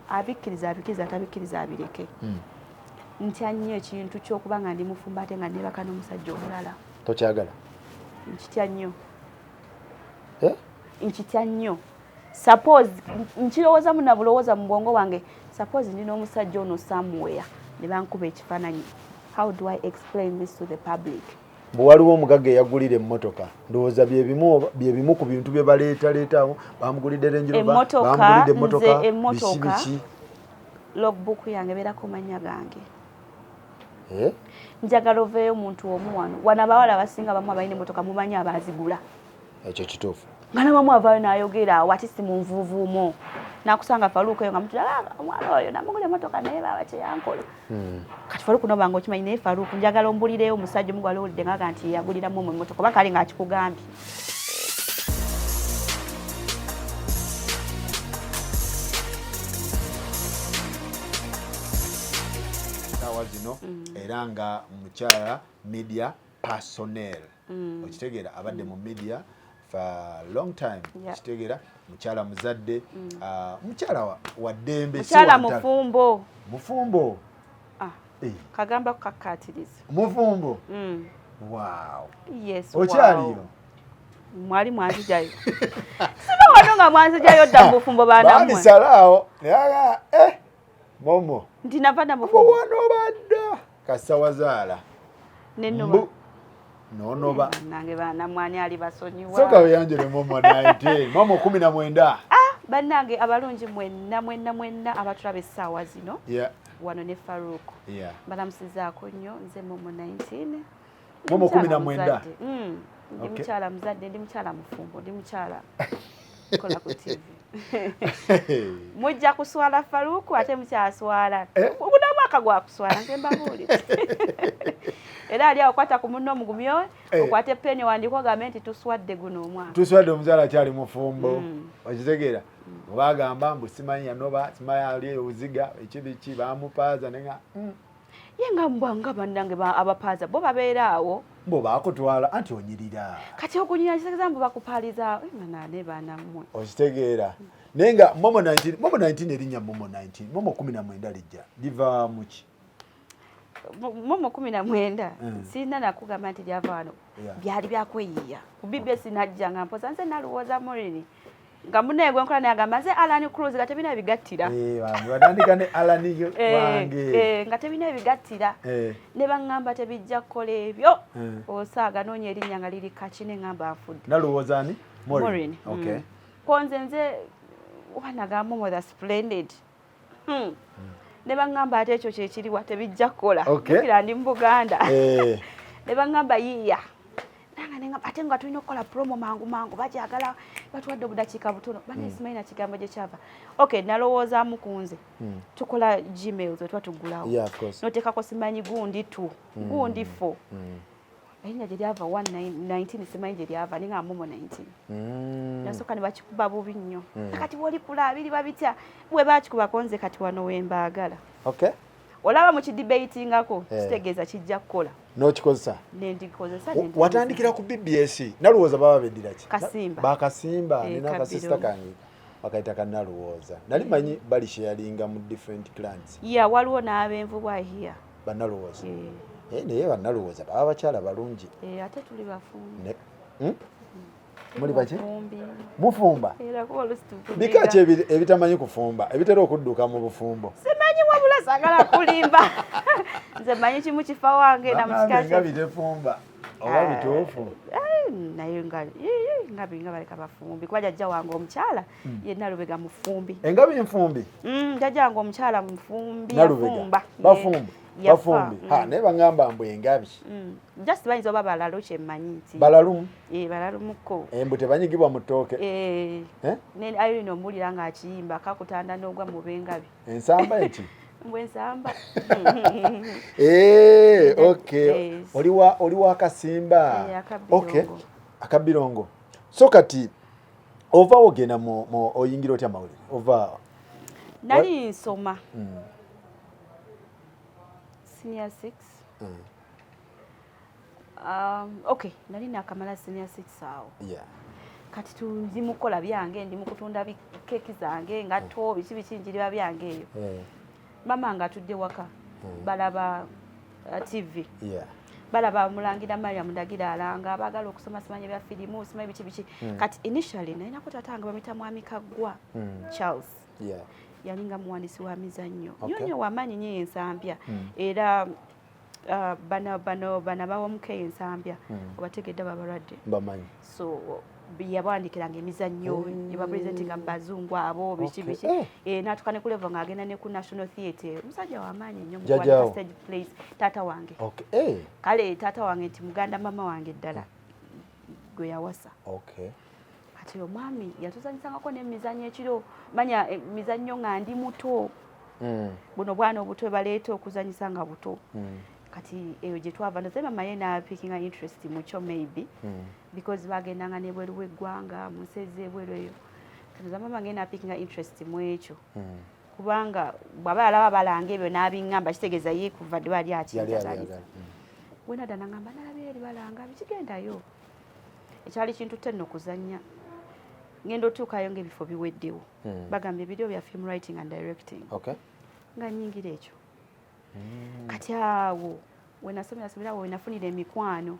Abikkiriza abikkiriza, atabikkiriza abireke. Ntya nnyo ekintu ky'okuba nga ndi mufumbo ate nga neebaka n'omusajja omulala. Tokyagala? Nkitya nnyo. Eh? Nkitya nnyo. Suppose nkirowoozamu na bulowooza mu bwongo bwange, suppose ndi n'omusajja ono somewhere ne bankuba ekifaananyi, how do I explain this to the public? Bwe waliwo omugagga eyagulira emmotoka, ndowooza bye bimu ku bintu bye baleetaleetawo. Bamugulidde Range Rover, Emmotoka, bamugulidde emmotoka, nze emmotoka. Biki biki. Logbook yange ebeerako mannya gange. Eh? Njagala oveeyo omuntu omu wano. Wano abawala abasinga bamu abalina emmotoka mumanyi abaazigula. Ekyo kituufu. Nga nabamu avaayo n'ayogera awo ati si munvuuvuumo, nakusanga Faluuku eyo nga mutula, "Ah, omwana oyo namugula emmotoka naye baaba kyeyankola." Kati Faluuku nobanga okimanyi, naye Faluuku njagala ombulireyo omusajja omu gwali owulidde ngaga nti yaguliramu omwo emmotoka, oba kale ng'akikugambye. Saawa zino era nga mukyala media personnel, okitegeera, abadde mu media for a long time. Okitegeera, mukyala muzadde, ah, mukyala wa ddembe, si Mukyala wa ntalo. Mufumbo. Mufumbo. Ah, Eh, kagamba kukakkaatiriza. Mufumbo. Wow. Yes. Okyaliyo? Wow. Mwali mwanzijayo, siba wano nga mwanzijayo dda mu bufumbo, baanammwe. Babisalaawo naye eh, Momo. Nti nava dda mu bufumbo. Wano badda kasawazaala. Nenoba. Mbu nonoba. Nange baanammwe ani ali basonyiwa? Soka weyanjule Momo 19, Momo 19. Bannange abalungi mwenna mwenna mwenna abatulaba essaawa zino wano ne Farouk, balamusizaako nnyo. Nze Momo 19. Ndi Momo mukyala 19. muzadde. Ndi mukyala muzadde, ndi mukyala mufumbo, ndi mukyala kola ku TV. Mujja kuswala Faruku, ate mukyaswala. Eh? Guno omwaka gwa kuswala, nze mbabuulire. Era ali awo kwata ku munno omugumyo, Eh. okwate peni owandiika ogambe nti tuswadde guno omwaka. Tuswadde omukyala akyali mufumbo. Okitegeera, obagamba mbu simanyi yanoba, simanyi ali obuziga ekibiki bamupaaza nenga Ye nga mbwa nga bannange abapaaza bo babeera awo. Mbu bakutwala anti onyirira. Kati okunyira kitegeeza mbu bakupaaliza ne baanammwe. Okitegeera, naye nga Momo 19, Momo 19, erinnya Momo 19, Momo 19 lijja liva muki? Momo 19, sirina nakugamba nti lyava wano. Byali byakweyiiya ku BBS, najja nga mpoza nze naluwooza Morini nga munaye gwe nkola naye agamba nze Alan Cruz, nga tebina bigattira. Eh, bange batandika ne Alan Eh, wange. Eh, nga tebina ebigattira. Ne baŋŋamba tebijja kukola ebyo. Osaaga noonya erinnya nga liri kaki, ne ŋŋamba nfudde. Nalowooza ani? Maureen. Maureen. Ko nze wanaga Momo the Splendid. Ne baŋŋamba ate ekyo kyekiriwa tebijja kukola. Jjukira ndi mu Buganda. Ne baŋŋamba yiiya. Nanga ne ŋŋamba ate nga tulina okukola promo mangu mangu, bagyagala batuwadde obudakiika butono. Bane simanyi na kigambo gye kyava. Okay, nalowoozaamu ku nze. Tukola Gmails we tuba tuggulawo. Yeah, of course. Noteekako simanyi gundi 2, gundi 4. Erinnya gye lyava 19 simanyi gye lyava, ninga Momo 19. Nasooka ne bakikuba bubi nnyo. Kati bw'olikula abiri babitya bwe bakikubako, nze kati wano we mbaagala. Olaba mukidebatingako, kitegeeza kijja kukola. N'okikozesa. Nendikozesa. Watandikira ku BBS. Nalowooza baba beddira ki? Kasimba. Bakasimba. Eh, Nina akasisita Kabirongo. kange bakayita kanalowooza. Nali manyi bali sharinga mu different clans. Ya, waliwo n'abenvubwa here. Bannalowooza. Eh, Eh, naye bannalowooza baba bakyala balungi. Eh, ate tuli bafumbi. Muli baki? Bafumbi. Mufumba? Era kuba olusi tukudiga. Bika ki ebitamanyi kufumba ebitera okudduka mu bufumbo? Simanyi, wabula saagala kulimba, nze manyi kimu, kifa wange na Bagambe mukika. nga bitefumba oba bituufu? Eh, naye nga ngabi nga baleka bafumbi, kuba jjajja wange omukyala yenna Lubega mufumbi. Engabi nfumbi? Jjajja wange omukyala mufumbi. Nalubega. Yafumba. Bafumba? Yafa. Bafumbi. Ha, naye baŋŋamba mbu engabi Just bayinza oba balalu, kyemmanyi nti balalumu. Eh, balalumuko. Embu tebanyigibwa mu ttooke. Eh, Eh? ne Irene omuwulira ng'akiyimba kakutanda n'ogwa mu bengabi. Ensamba eki? Mbwe ensamba. Eh, okay. Yes. Oli wa Kasimba? Eh, Akabirongo. Okay. Akabirongo. So kati ova ogenda mu oyingira otya mawulire? Ova Nali nsoma senior six. Okay, nali nakamala senior six awo. Kati ndi mukukola byange, ndi mukutunda keeki zange, ngatto, biki biki, njiriba byange eyo. Mama nga atudde waka, balaba TV. Balaba Mulangira Mariam Ndagira alanga abaagala okusoma, simanya bya firimu, simanyi biki biki. Kati initially nalinako taata wange bamuyita Mwami Kaggwa Charles. Yalinga muwandiisi wa mizannyo. Nnyo nnyo, wamaanyi nnyo ensambya. Era bano bano bana bawomuka ensambya, obategedde, babalwadde. Mbamanyi. So yabawandikiranga emizannyo, yabapresentinga mu bazungu abo, biki biki. Eh, n'atuuka ne ku level ng'agenda ne ku National Theatre. Omusajja wamaanyi nnyo mu Jjajjaawo? kuwandika stage plays. Taata wange. Kale taata wange nti muganda mama wange ddala gwe yawasa. Kati omwami yatuzanyisangako n'emizannyo ekiro, manya emizannyo nga ndi muto. Buno bwana obuto baleeta okuzanyisa nga buto. Kati eyo gye twava, ndoze mama ye n'apickinga interest mu kyo maybe, because bagendanga n'ebweru w'eggwanga, mu nsi ez'ebweru eyo. Kati nze mama ngenda apickinga interest mu ekyo, kubanga bw'aba yalaba balanga ebyo n'abiŋŋamba, kitegeeza ye kuva dde bali Yali akinjagaliza. abyagala. Wenadda nagamba, nalabye eri balanga bikigendayo, ekyali kintutte nno kuzannya. Ngenda otuukayo ng'ebifo biweddewo. Bagamba ebiriwo bya film writing and directing. Nga nyingira ekyo. Kati awo wenasomera somera, awo wenafunira emikwano.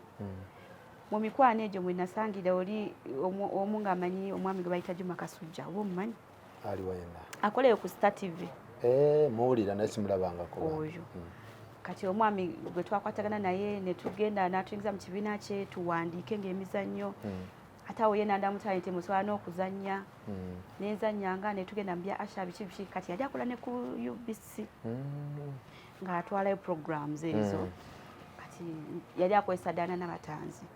Mu mikwano egyo mwe nasangira oli omu ng'amanyi omwami gwe bayita Juma Kasujja, oba omumanyi? Aliwa yenna? Akoleyo ku Star TV. Eh, muwulira naye simulabangako. Oyo. Kati omwami gwe twakwatagana naye ne tugenda, n'atuyingiza mu kibiina kye tuwandiike ng'emizannyo. Ate awo ye nandamu talent, musobola n'okuzannya. Nenzannyanga, ne tugenda mu bya usher, biki biki. Kati yali akola ne ku UBC, ng'atwalayo programs ezo. Kati yali akozesa Dana Nabatanzi.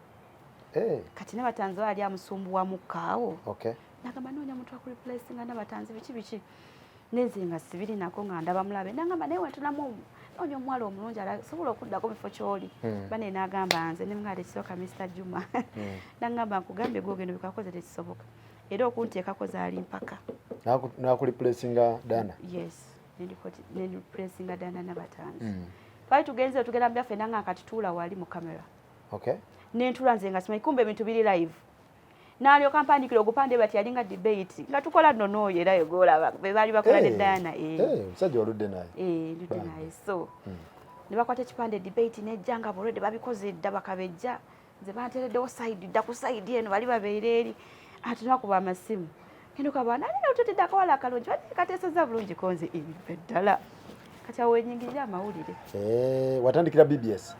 Kati Nabatanzi oyo yali amusumbuwa mukkaawo. Nagamba, noonya muntu akureplacinga Nabatanzi, biki biki. Nenze nga sibiri nako, nga ndaba mulabe. Nagamba, naye wentunamu noonya omuwala omulungi asobola okuddako mu kifo ky'oli. Bane n'agamba nze, ne mga tekisoboka, Mr Juma. Nagamba, nkugambye gwogenda obikakoze, tekisoboka. Era okunteekako zaali mpaka. Nakureplacinga Dana? Yes, nenreplacinga Dana Nabatanzi. Twali tugenze, tugenda mu byaffe, nanga kati tuula wali mu kamera. Nentula nze nga simanyi kumbe ebintu biri live. Nalyoka mpandikira ogupande bati yalinga debate nga tukola nno n'oyo, era yegolaba be baali bakola ne Dana, eh. Eh, omusajja oludde naye. Eh, ndudde Bambi. naye. So ne bakwata ekipande, debate nejja nga bolwedde babikoze dda, bakabejja. Nze bantereddewo side, dda ku side eno, bali babeera eri. Ate nakuba amasimu, genda okaba nali otutidde akawala akalungi, kateesezza bulungi konze ebibbe ddala. Kati awo wenyingirira amawulire. Eh, watandikira BBS?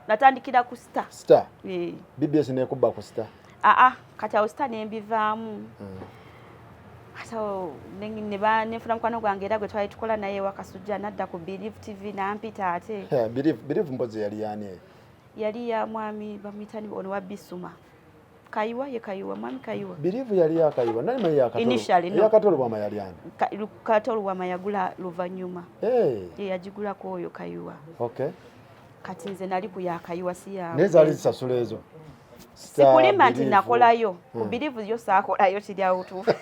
Natandikira ku Star. Star? Eh. BBS nekubba ku Star? Aa, kati awo Star nembivaamu. Kati awo nenfuna mukwano gwange era gwe twali tukola naye Wakasujja, nadda ku Believe TV, nampita ate. Believe mpozi yali yani eyo? Yali ya mwami bamuyitani ono wa Bisuma Kayiwa, ye Kayiwa, mwami Kayiwa. Believe yali yakayiwa? Nani manyi yakatolo? Initially, no. Yakatolo bwama yali ani? Katolo Wama yagula luvannyuma. Ye yagigulako oyo Kayiwa. Kati nze nali ku yakayiwa, si ya Naye zaali zisasula ezo? Sikulimba nti Believe. nakolayo ku Believe, yo saakolayo, kiri awo tuufu,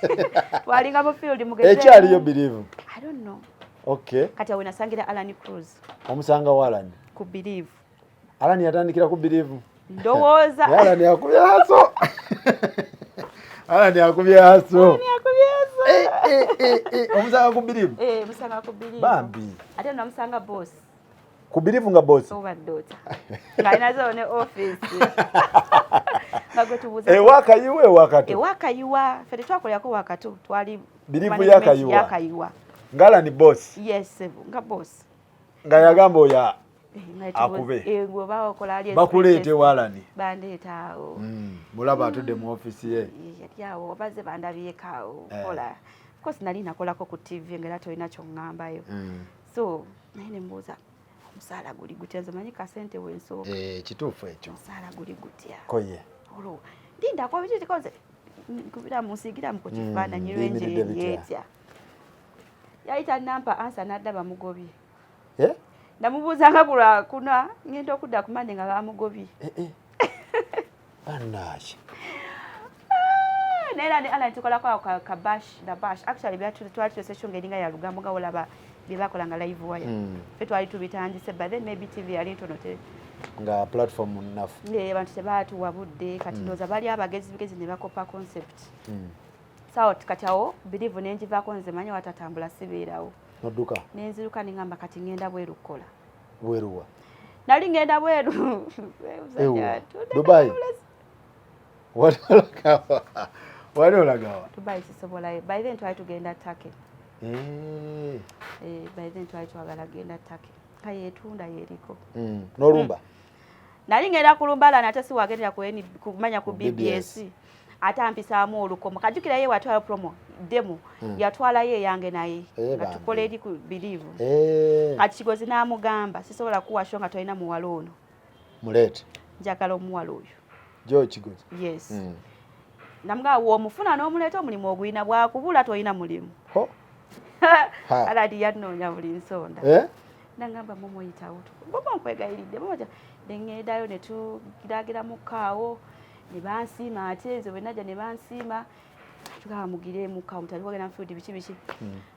twalinga mu field mugeze. Ekyaliyo Believe? I don't know. Kati awo nasangira Alan Cruz. Omusanga wa Alan? Ku Believe. Alan yatandikira ku Believe? Ndowooza. Naye Alan akubye hustle, Alan akubye hustle. Akubyezo. Eh, eh, eh, eh, omusanga ku Believe? Eh, musanga ku Believe. Bambi. Ate namusanga boss. Ku Believe nga boss? Obadde otya ng'alinazo ne office nga gwe tubuuza. Ewakayiwa, ewakato? Ewakayiwa. Ffe tetwakolerako Wakato, twali Believe management. Yakayiwa. Yakayiwa. Nga Alan boss? Yes, nga boss. Nga yagamba oyo Eh, nga akube. Eh, gwe okola ali. Bakuleete walani? Bandeeta awo. Mulaba atudde mu ofisi ye. Yali awo, bazze bandabyeko awo. Eh. Kola. Of course nali nakolako ku TV, nga era tolina kyoŋŋambayo. So naye ne mbuuza, omusaala guli gutya? Nze manyi kasente wensooka. Eh, kituufu ekyo. Omusaala guli gutya? Koye. Olwo ndindako biki tikoze nkubira musiigiramu ku kifaananyi. Biyimiridde lwenje bitya? Etya yali tannampa answer, nadda bamugobye. Eh? Namubuuzanga ku Lwakuna, ngenda okudda ku Mande nga bamugobye. Eh, eh. Bannaaye. Naye era ne Alan tukolako awo ka bash the bash. Actually twali tulese nga eringa ya lugambo, nga olaba bye bakolanga live wire. Ffe twali tubitandise, but then maybe TV yali ntono, Nga platform nnafu. Abantu tebaatuwa budde. Kati ndowooza bali abagezi bigezi ne bakopa concept. Sawa kati awo Believe nenjivaako, nze manyi watatambula sibeerawo. Nodduka. Nenziruka, neŋŋamba kati ŋŋenda bweru kukola. Bweruwa? Nali ŋŋenda bweru. Ewa, Dubai? Wali olagawa? Wali olagawa? Dubai sisobolayo. By then twali tugenda Turkey. Eh. Eh, by then twali twagala genda Turkey, nga yeetunda yeriko. N'olumba. Nali ngenda kulumbala nate siwagendera ku kumanya ku Ku BBS. BBS. Ate ampisaamu olukomo. Kajjukira ye watwala promo demo, yatwalayo eyange naye Eh, nga bambi. tukola eri ku Believe. Eh, Kati Kigozi n'amugamba, sisobola kuwa show nga tolina muwala ono. Muleete. Njagala omuwala oyo. Jo Kigozi. Yes. Namugamba, w'omufuna n'omuleeta, omulimu ogulina, bwakubula tolina mulimu. Ho. Ha. Aladi yanoonya buli nsonda. Eh? Nangamba, "Momo, yitawo, Momo, nkwegayiridde, Momo." Neŋŋendayo ne tugiragira mukaawo ne bansiima. Ate nze bwe najja ne bansiima, tugamba mugire mukaawo mutali wagenda mu field, biki biki.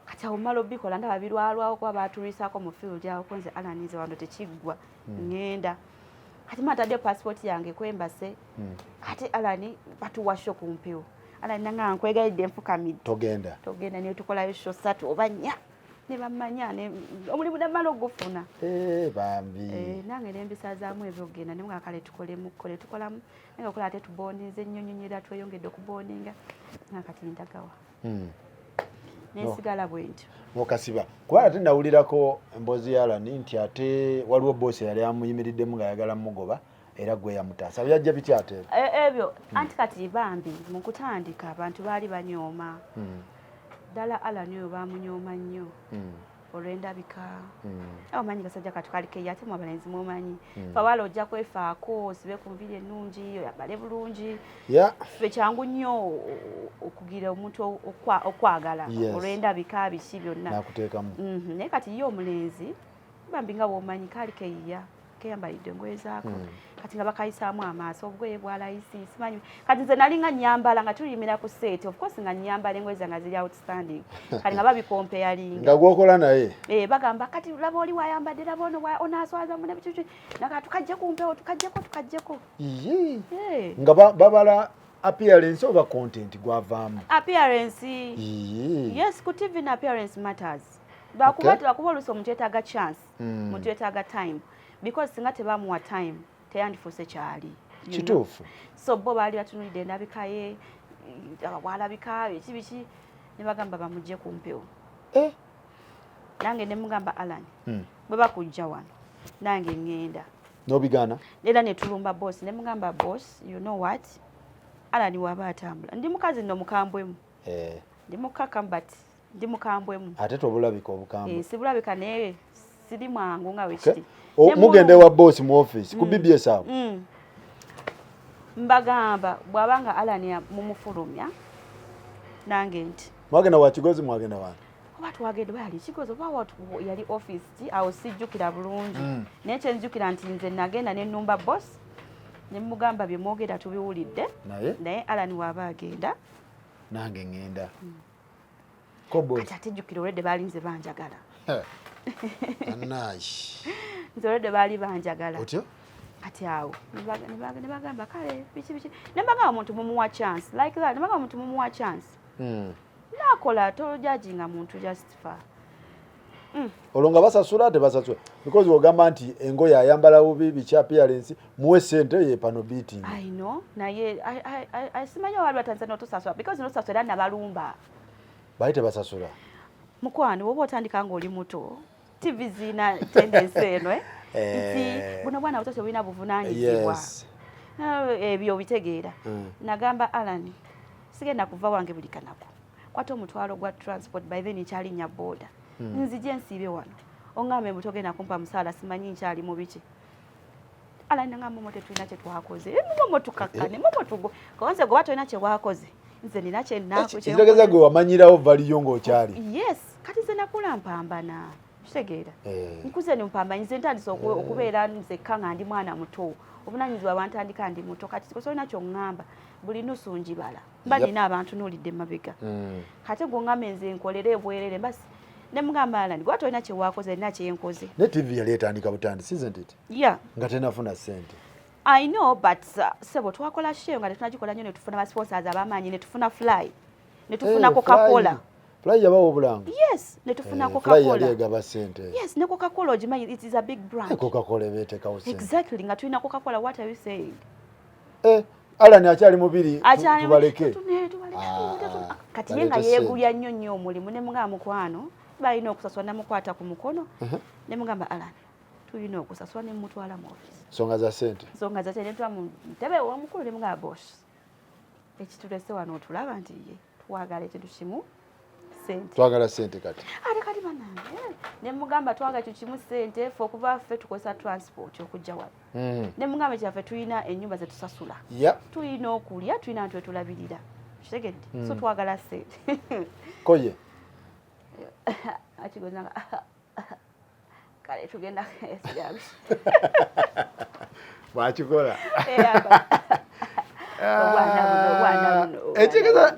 Kati awo mmala obikola, ndaba birwalwawo kuba batulwisaako mu field awo, ko nze Alan, nze wano tekiggwa, ŋŋenda. Kati matadde passport yange kwembase. Ate Alan batuwa show ku mpewo. Alan nangamba, "Nkwegayiridde, nfukamidde." Togenda. Togenda. Ne tukolayo show ssatu oba nnya ne bamanya omulimu namala ogufuna. Eh, bambi. Eh, nange nembisazaamu ebyokugenda nemugamba kale tukolemu, kole tukolamu nange okola, ate tubondinze nnyo nnyo nnyo, era tweyongedde okubondinga nga kati ndagawa. Nensigala bwe ntyo. Nokasiba, kuba ate nawulirako emboozi ya Alani nti ate waliwo boosi eyali amuyimiriddemu ng'ayagala mugoba, era gwe yamutaasa. Byajja bitya ate? Ebyo anti kati bambi mu kutandika abantu baali banyooma. Ddala Alan oyo bamunyooma nnyo olw'endabika. Omanyi kasajja katu kali keyo, ate mu abalenzi mumanyi fawala ojja kwefaako, osibe ku nviiri ennungi, oyambale bulungi. Ffe kyangu nnyo okugira omuntu okwagala olw'endabika, biki byonna. Nakuteekamu. Naye kati ye omulenzi bambi nga bw'omanyi kaali keyiya, keyambalidde engoye zaako. Kati nga bakayisaamu amaaso, obugoye bwa layisi, simanyi. Kati nze nali nga nyambala nga tulimira ku set, of course nga nyambala engoye zange ziri outstanding, kati nga babicomparinga. Nga gwokola naye. Eh, bagamba kati laba oli wayambadde, laba ono ono aswaza mune biki biki, naga tukajje ku mpewo, tukajjeko, tukajjeko. Iyii. Eh, nga babala appearance oba content gwavaamu? Appearance. Iyii. Yes, ku TV na appearance matters, lwakuba lwakuba oluusi omuntu yeetaaga chance, omuntu yeetaaga time, because singa tebamuwa time teyandifuuse kyali, you know? Kituufu. So bo baali batunulidde endabika ye, bwalabika biki biki, ne bagamba bamugye ku mpewo. Eh. Nange ne mugamba, "Alan, bwe bakujja wano nange ŋŋenda." N'obigaana? Era ne tulumba boss, ne mugamba, "Boss, you know what, Alan waba atambula, ndi mukazi nno mukambwemu." Eh, Ndi mukakamu but ndi mukambwemu. Ate tobulabika obukambwe. Eh, sibulabika naye siri mwangu nga wekiri. Mugenda ewa boss mu office ku BBS awo? Mbagamba bw'abanga Alan mumufulumya nange nti Mwagenda wa Kigozi, mwagenda wani? Oba twagenda oba yali Kigozi oba yali office ki awo, sijjukira bulungi. Naye kyenzijukira nti nze nagenda nenumba boss ne mugamba, "Bye mwogera tubiwulidde, naye naye Alan waaba agenda, nange ŋŋenda ko boss." Kati ate jjukira olwedde baali nze banjagala. Anayi. Nze olwedde baali banjagala. Otyo. Kati awo ne bagamba kale biki biki, ne mbagamba omuntu mumuwa chance like that, ne bagamba omuntu mumuwa chance nakola, tojudginga muntu just for Olwo nga basasula, tebasasula? Because ogamba nti engoye ayambala bubi, biki, appearance, muwe sente ye pano beating. I know, naye simanyi wali batandise notusasula, because notusasula era nabalumba. Bali tebasasula? Mukwano, woba otandika ng'oli muto, TV zirina tendency eno, eh? Nti buno bwana buto tebulina buvunaanyizibwa. Ebyo obitegeera. Nagamba Alan, sigenda kuva wange buli kanaku, kwata omutwalo gwa transport, by then nkyalinnya boda, nzije nsiibe wano, oŋŋambe mbu togenda kumpa musaala, simanyi nkyali mu biki. Alan nagamba, "Momo, tetulina kye twakoze." Eh, Momo, tukakkane, Momo, tugo konze goba tolina kye wakoze, nze nina kyenaku. Kitegeeza gwe wamanyirawo valiyo ng'okyali. Yes, kati nze nakula mpambana, kitegeera? Eh. Nkuze nimpamba, nze ntandise okubeera nzekka nga ndi mwana muto, obunanyizibwa bwantandika ndi muto. Kati solina kyoŋŋamba, buli nusu njibala, mba nina abantu nuulidde emabega. Kate gwoŋŋambe nze nkolere ebwerere, mbasi Ne mugamba, "Alan, gwe tolina kyewakoze, nina kyenkoze." Ne TV yali etandika butandisi, isn't it? Yeah. Nga tenafuna ssente. I know, but sebo twakola show nga tetunagikola nnyo, ne tufuna ba sponsors ab'amaanyi, ne tufuna Fly, ne tufuna Eh, Coca-Cola. Fly yabawa obulango? Yes, ne tufuna Eh, Fly yali Coca-Cola. egaba ssente. Yes, ne Coca-Cola ogimanyi, it is a big brand. Eh, Coca-Cola ebeetekawo ssente. Exactly, nga tulina Coca-Cola. What are you saying? Eh, Alan akyali mubiri, Akyali tubaleke. Tubaleke. Ah, Kati ye nga baleete yeegulya nnyo nnyo omulimu. Ne mugamba, "Mukwano, balina okusasula." Namukwata ku mukono ne mugamba, "Alan, tulina okusasula." Ne mutwala mu office. Nsonga za ssente. Nsonga za ssente. Ntwa mu ntebe omukulu ne mugamba, "Boss, ekitulese wano otulaba nti ye twagala ekintu kimu, ssente." Twagala ssente kati. Ate kati banange, ne mugamba, "Twagala ekintu kimu, ssente. Ffe okuva ffe tukozesa transport okujja wano." Ne mugamba, "Kyaffe tulina ennyumba zetusasula, tulina okulya, tulina ntu etulabirira, kitegedde? So twagala ssente." Koye. Akigoza nga kale tugenda sirabi. Bwakikola. Obwana buno, obwana buno, obwana. Ekigeza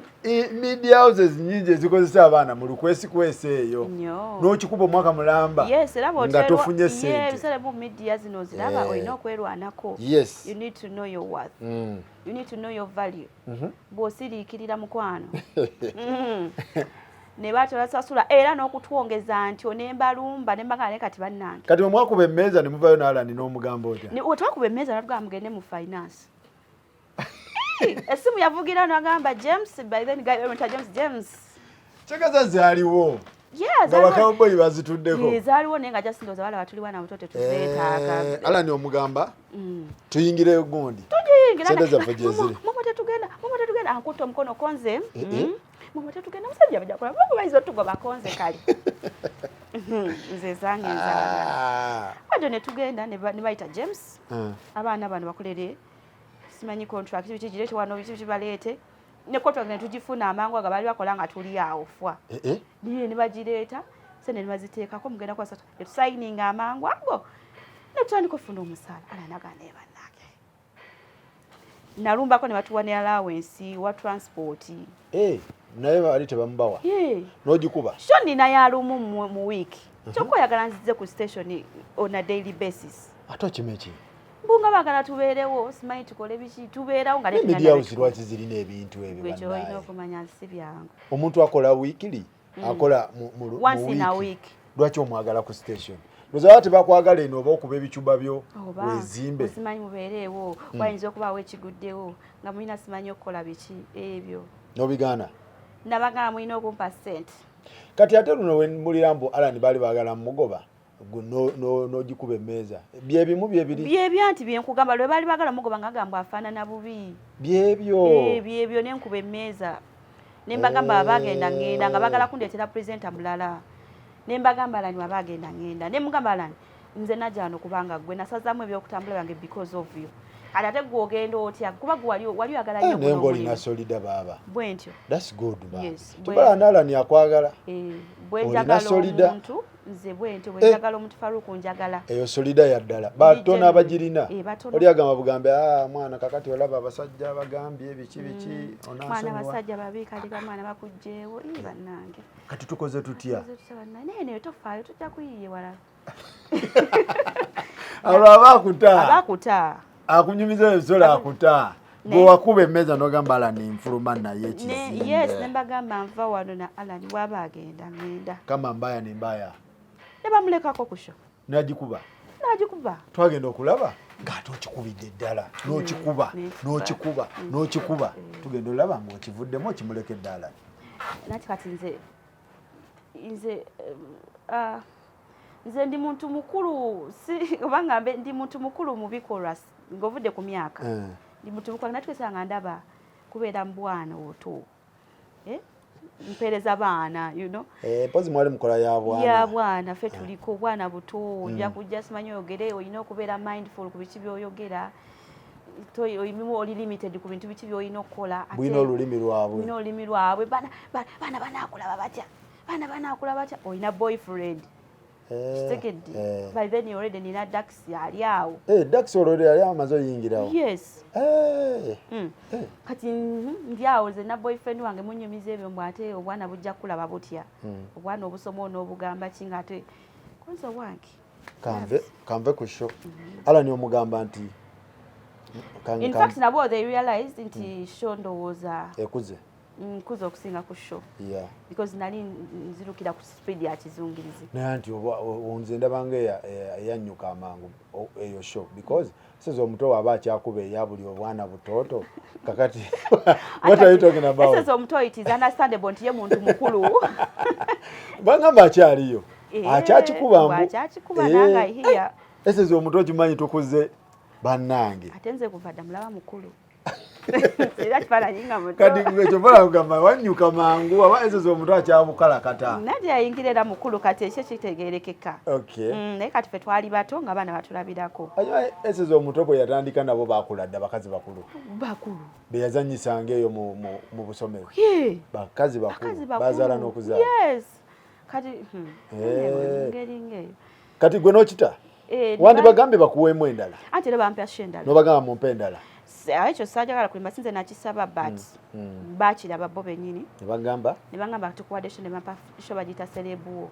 media houses nyingi ezikozesa abaana mu lukwesikwesi eyo. Nnyo. N'okikuba omwaka mulamba Yes, era nga tofunye ssente. Ebiseera mu media zino ziraba, olina okwerwanako. You need to know your worth. You need to know your value. Bw'osiriikirira, mukwano, ne batebasasula era n'okutwongeza ntyo ne mbalumba ne mbagamba, "Ne kati bannange." Kati bwe mwakuba emmeeza ne muvayo n'Alani n'omugamba otya? Twakuba emmeeza natugamba, "Mugende mu finance." Essimu yavugira nagamba, "James," by then guy went, "James, James." Kyegaza zaaliwo Yes. nga bakawboyi bazituddeko. Zaaliwo, naye nga just ndowooza balaba tuli wana buto, tetuzeetaaga. Eh, Alani omugamba, "Tuyingireyo gundi." Tugiyingira. Sente zaffe gye ziri. "Momo, tetugenda, momo, tetugenda." Ankutta omukono, konze. Eh, eh. "Momo, tetugenda, musajja bajakola momo, bayinza otugoba." Konze kale. Nze zange nzaagala. Bado ne tugenda ne bayita James. Abaana bano bakolere simanyi contract biki, gireete wano, biki biki, baleete ne contract ne tugifuna amangu ago. Baali bakola nga tuli awo fwa. Eh, eh. Niye ne bagireeta, sente ne baziteekako, mugenda kwasa, ne tusayininga amangu ago ne tutandika okufuna omusaala. Ala nagamba, "Naye bannange." Nalumbako ne batuwa ne allowance wa transport. Eh, naye bali tebamubawa. Yeah. N'ogikuba. Sho nina yalumu mu week, kyokka oyagala nzize ku station on a daily basis. Ate okima eki? Mbunga baagala tubeerewo, simanyi tukole biki, tubeerawo nga Ne media house lwaki zirina ebintu ebyo? Gwe kyolina Bannaye. okumanya si byangu. Omuntu akola weekly, akola mu Once in a week. week. Lwaki omwagala ku station? Lozaba tebakwagala eno oba okuba ebicuba byo Oba wezimbe. Osimanyi mubeereewo, wayinza okubaawo ekiguddewo nga mulina simanyi okukola biki ebyo. N'obigaana. Nabagamba, "Mulina okumpa ssente." Kati ate luno wemulira mbu Alan baali baagala mugoba, n'ogikuba emmeeza, byebimu byebiri? Byebya nti byenkugamba, lwe baali baagala mugoba nga gamba afaanana bubi. Byebyo. Eh, byebyo. Nenkuba emmeeza ne mbagamba, baba agenda ngenda, nga baagala kundeetera presenter mulala. Ne mbagamba, "Alani waba agenda ngenda." Ne mugamba, "Alani, nze najja wano kubanga gwe nasazaamu ebyokutambula byange because of you. Kati ate gwe ogenda otya? Kuba gwe wali oyagala nnyo Eh, naye guno ng'olina omulimu." solida baaba. Bwe ntyo. That's good, baaba. Yes, Tubala Alani akwagala. Eh, bwe Olina njagala solida. omuntu, nze bwe ntyo bwe Eh. njagala omuntu, Faruku, njagala. Eyo solida ya ddala, batono Ndi abagirina. Eh, batono. Oli agamba bugambe, "Ah, mwana, kakati olaba abasajja bagambye biki biki, Mwana, onansonyiwa." abasajja babi kali, bamwana bakugjeewo. Ii, bannange. Kati tukoze tutya? Tukoze tutya, bannange? Naye neyo tofaayo, tujja kuyiiya ewalala. Olwo aba akuta. Abakuta. Akunyumiza ebisolo, akuta. Gwe wakuba emmeeza n'ogamba, "Alani, nfuluma naye Yes, ne ekizimbe." mbagamba, "Nva wano na Alani, waba agenda ngenda." Kama mbaya ni mbaya. Ne bamulekako ku show. Nagikuba. N'agikuba. Twagenda okulaba ng'ate okikubidde ddala, n'okikuba, n'okikuba, n'okikuba, tugenda olaba ng'okivuddemu, okimulekedde Alani. Nati kati nze ndi muntu mukulu, si oba ngambe ndi muntu mukulu mu bikolwa, ng'ovudde ku myaka. Ndi muntu mukulu, natwesa nga ndaba kubeera mu bwana oto, eh? Mpeereza baana. Eh, mpozi mwali mukola ya bwana. Ya bwana, ffe tuliko bwana buto. Ojja kujja simanyi oyogere, olina okubeera mindful ku biki by'oyogera. Oli limited ku bintu biki by'olina okukola. Bulina olulimi lwabwe. Bulina olulimi lwabwe. Baana banaakulaba batya? Baana banaakulaba batya? Olina boyfriend. Kitegedde? By then already nina Dax ali awo. Dax already yali amaze oyingirawo. Yes. Kati ndi awo nze na boyfriend wange munyumiza ebyo mbu ate obwana bujja kulaba butya. Obwana obusoma n'obugamba ki nga ate konzo wange. Kanve ku show. Alan omugamba nti in fact nabo they realized nti show ndowooza ekuze. Nkuze okusinga ku show. Yeah. Because nali nzirukira ku speed ya kizungirizi. Naye nti nze ndabanga eyanyuka amangu eyo show because seze omuto waba akyakuba eya buli obwana butoto kakati what are you talking about? Seze omuto it is understandable nti ye muntu mukulu. Bangamba akyaliyo. Akyakikuba mbu. Akyakikuba nanga here. Seze omuto kimanyi tukuze bannange. Ate nze kuva dda mulaba mukulu. Era kifaananyi nga muto. Kati ekyo mpola kugamba wanyuka mangu aba ezo omuto akyabukalakata. Nadia yayingira era mukulu kati ekyo kitegeerekeka. Okay. Naye kati ffe twali bato nga abaana batulabirako. Ezo omuto bwe yatandika nabo baakula dda bakazi bakulu. Bakulu. Be yazannyisanga eyo mu busomero. Bakazi bakulu. Bazaala n'okuzaala. Yes. Kati ngeri ng'eyo. Kati gwe n'okita? Wandibagambye bakuweemu endala. Anti era bampa show endala. N'obagamba mumpe endala. Ekyo saajagala kulimba sinze nakisaba but bakiraba bo bennyini. Ne bagamba? Ne bagamba tukuwadde show ne bampa show bagiyita Celebuwo.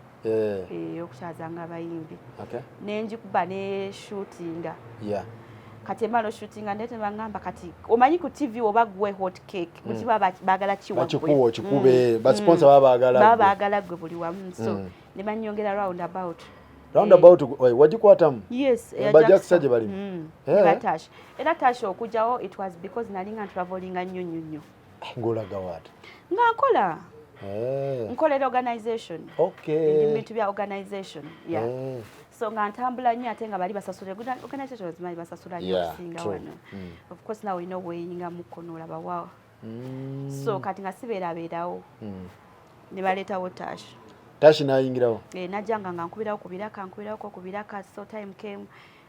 Okukyazanga abayimbi. Okay. Ne njikuba ne shootinga. Yeah. Kati emala shootinga ndete ne bagamba kati omanyi ku TV oba gwe hot cake mukiba baagala kiwa gwe. Bakikuwa okikube ba sponsor baba baagala. Baba baagala gwe buli wamu so ne banyongera round about. Roundabout wagikwatamu? Yes, Jackson gye balimu. Tash. Era Tash okujjawo it was because nali nga travelinga nnyo nnyo nnyo. Ng'olaga waati? Nga nkola. Nkolera organization. Okay. Ndi bintu bya organization. Yeah. So nga ntambula nnyo ate nga bali basasula. Organization ozimanyi basasula nnyo okusinga wano. Of course nawe olina obweyinga mukono olaba wa. So kati nga sibeerabeerawo. Ne baleetawo Tash. Tash n'ayingirawo? Najjanga nga nkubirawo ku biraka, nkubirawo ku biraka, so time came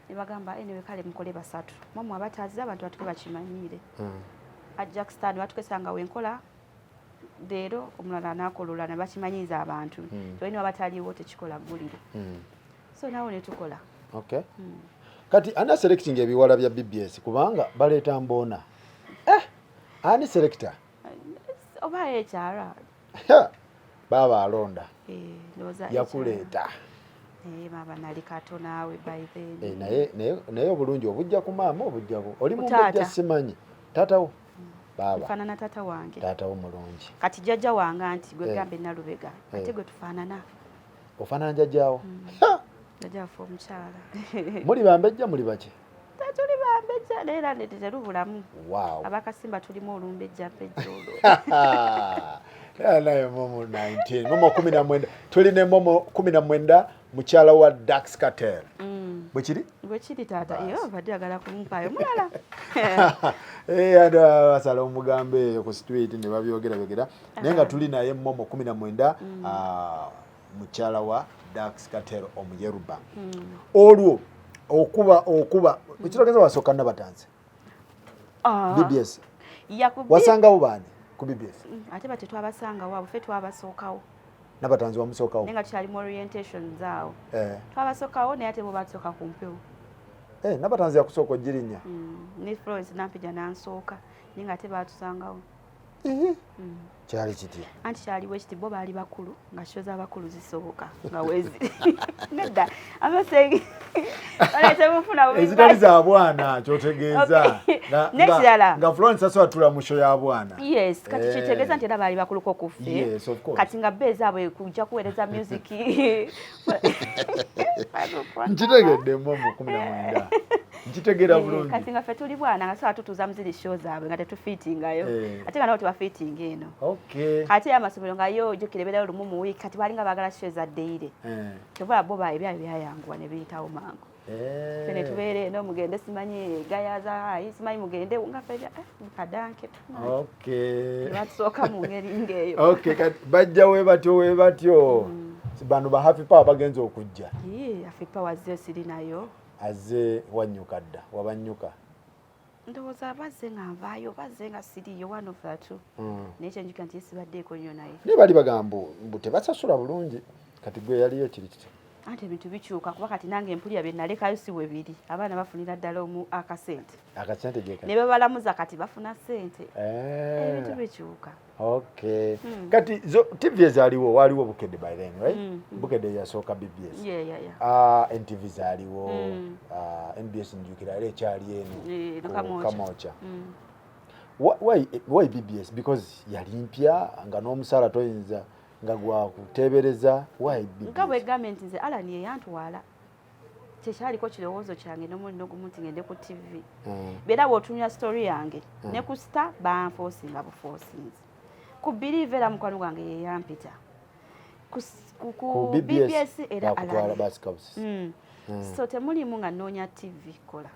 ne bagamba anyway kale mukole basatu. Mwamu abatazza abantu batuke bakimanyiire. Ajaxstar batukesanga wenkola leero omulala anaakola ne bakimanyiiza abantu. Tolina abataliiwo tekikola ggulire. So nawo ne tukola. Okay. Kati ani selecting ebiwala bya BBS kubanga baleeta mboona? Ani selector? Oba HR. Baba alonda. Yakuleeta. Baba nali kato naawe by then. Naye obulungi obujja ku maama obujja ku. Oli mumbejja simanyi. Taata wo? Baba. Nfaanana taata wange. Taata wo mulungi. Kati jjajja wange anti gwe gambe Nalubega. Ate gwe tufaanana. Ofaanana jjajjaawo? Jjajja waffe omukyala. Muli bambejja muli baki? Tetuli bambejja naye era terubulamu. Wow. Abakasimba tulimu olumbejja mbejja olwo. Naye Momo 19, Momo 19, tuli ne Momo 19 mukyala wa Dax Kartel. Bwe kiri? Bwe kiri taata. Iyo badde agala kumumpaayo mulala. Ado basala omugambo eyo ku street ne babyogera byogera. Naye nga tuli naye Momo 19 mukyala wa Dax Kartel omuyeruba. Olwo okuba ekirogeza wasooka Nabatanzi. BBS. Wasangawo baani ku BBS? Ate bate twabasangawo abo ffe twabasookawo. Nabatanzi wamusookawo? Naye nga tukyali mu orientation zaawo. Twabasookawo naye ate bo batusooka ku mpewo. Nabatanzi yakusooka ogirinnya? Ne Florence Nampija n'ansooka naye nga ate baatusangawo. Kyali kitya? Anti kyaliwo ekiti bo baali bakulu nga show z'abakulu zisoboka nga wezi. Nedda, I'm not saying ezitali za bwana kyotegeeza. N'ekirala nga Florence asobola tula mu show ya bwana. Yes, kati kitegeeza nti era baali bakuluko ku ffe. Yes, of course. Kati nga bbe zaabwe kujja kuweereza music. Nkitegedde Momo 19. Nkitegera bulungi. Kati nga ffe tuli bwana nga sobola tutuuza mu ziri show zaabwe nga tetufiitingayo. Ate nga nabo tebafiitinga eno. Okay. Ate amasomero nga yo ojjukira ebeerayo lumu mu wiiki kati baalinga baagala show za daily. Kyova bo ebyabwe byayanguwa ne biyitawo mangu. Ffe ne tubeera eno mugende simanyi Gayaza High simanyi mugende nga ffe kadanke. Okay. Batusooka mu ngeri ng'eyo. Okay, kati bajja we batyo. Bano ba Happy Power bagenze okujja. Happy Power azze siri nayo. Azze wannyuka dda, wabanyuka. Ndowooza bazze nga nvaayo, bazze nga siriiyo one of the two. Naye kyenjukira nti sibaddeeko nnyo naye. Naye bali bagamba mbu tebasasula bulungi. Kati gwe yaliyo kiri kiti? Anti ebintu bikyuka, kuba kati nange mpulira bye nalekayo si we biri. Abaana bafunira ddala omu akasente. Akasente gye Ne babalamuza, kati bafuna ssente. Ebintu bikyuka. Okay. Kati zo TV ezaaliwo, waaliwo Bukedde by then, right? Bukedde yasooka BBS. Yeah. NTV zaaliwo, NBS njukira era ekyali eno Eh, ku Kamwokya. Kamwokya. Why BBS? Because yali mpya nga n'omusaala toyinza nga gwakuteebereza. Why Nga BBS? bwegambye nti nze Alan yeyantwala, tekyaliko kirowoozo kyange n'omulundi n'ogumu nti ngende ku TV. Beera bw'otumya story yange ne ku Star, banfoosinga bufoosinzi. Ku Believe era mukwano gwange yeyampita. Ku Ku BBS, BBS era bakutwala Alan. Basikabusi. So temulimu nga nnoonya TV kola.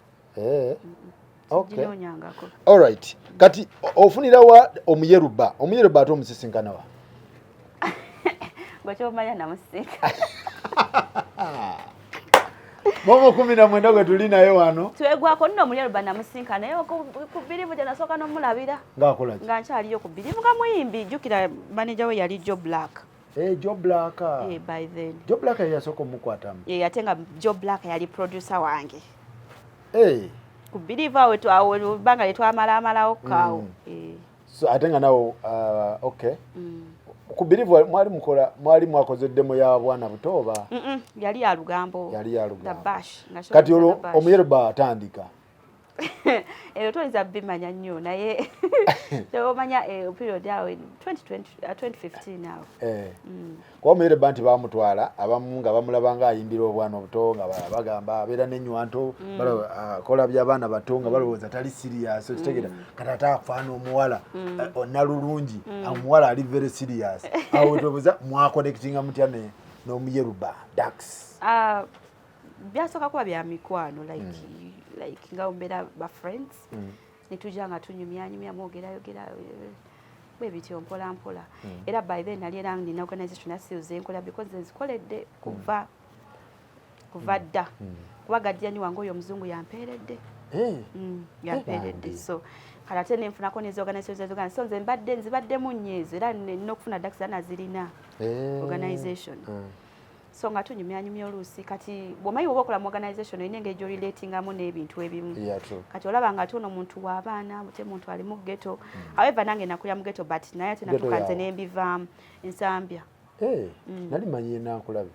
Okay. Ginoonyangako. Alright. Kati ofunira wa omuyeruba? Omuyeruba ate omusisinkana wa? Gwe kyomanya namusinka. Momo 19 gwe tuli naye wano. Twegwako nno, omuyeruba namusinka naye ku Believe gye nasooka n'omulabira. Ng'akola ki? Nga nkyaliyo ku Believe nga muyimbi. Jjukira manager we yali Joe Black. Eh, Joe Black. By then. Joe Black ye yasooka omukwatamu. Ye ate nga Joe Black yali producer wange ku Believe awo awo ebbanga lye twamalamalawo kaawo. So ate nga nawo okay. Ku Believe mwali mukola, mwali mwakoze demo ya bwana buto oba? Yali ya lugambo. Yali ya lugambo. The Bash nga show Kati ya olwo The Bash. omuyeruba atandika. Ebyo toyinza bimanya nnyo, naye kyomanya period awo 2020, 2015 awo. Eh. Kuba omuyeruba nti bamutwala, abamu nga bamulaba nga ayimbira obwana obuto, nga bagamba abeera n'ennywanto, akola by'abaana bato, nga balowooza tali serious, okitegeera? Kati ate afaana omuwala nalulungi, omuwala ali very serious. Awo tobuza mwaconnectinga mutya n'omuyeruba Dax? Ah, byasooka kuba bya mikwano, like nga mbeera ba friends, netujja nga tunyumyanyumya, mwogerayogera bwe bityo mpola mpola. Era by then nali era nina organization ya sales enkola, because nzikoledde kuva dda, kuba guardian wange oyo omuzungu yampeeredde. Yampeeredde. Bambi. So kale ate nenfunako nezi organization z'Uganda, so nze mbadde nzibaddemu nnyo ezo, era nina okufuna Dax era nazirina organization. So nga tunyumyanyumya oluusi. Kati bw'omanyi bw'oba okola mu organization, olina engeri gy'orelatingamu n'ebintu ebimu. Yeah, true. Kati olaba nga ate ono muntu w'abaana, te muntu ali mu ghetto. However, nange nakulira mu ghetto, but naye ate Ghetto natuuka nze yawa? nembivaamu. Nsambya. Nali manyi Nankulabe.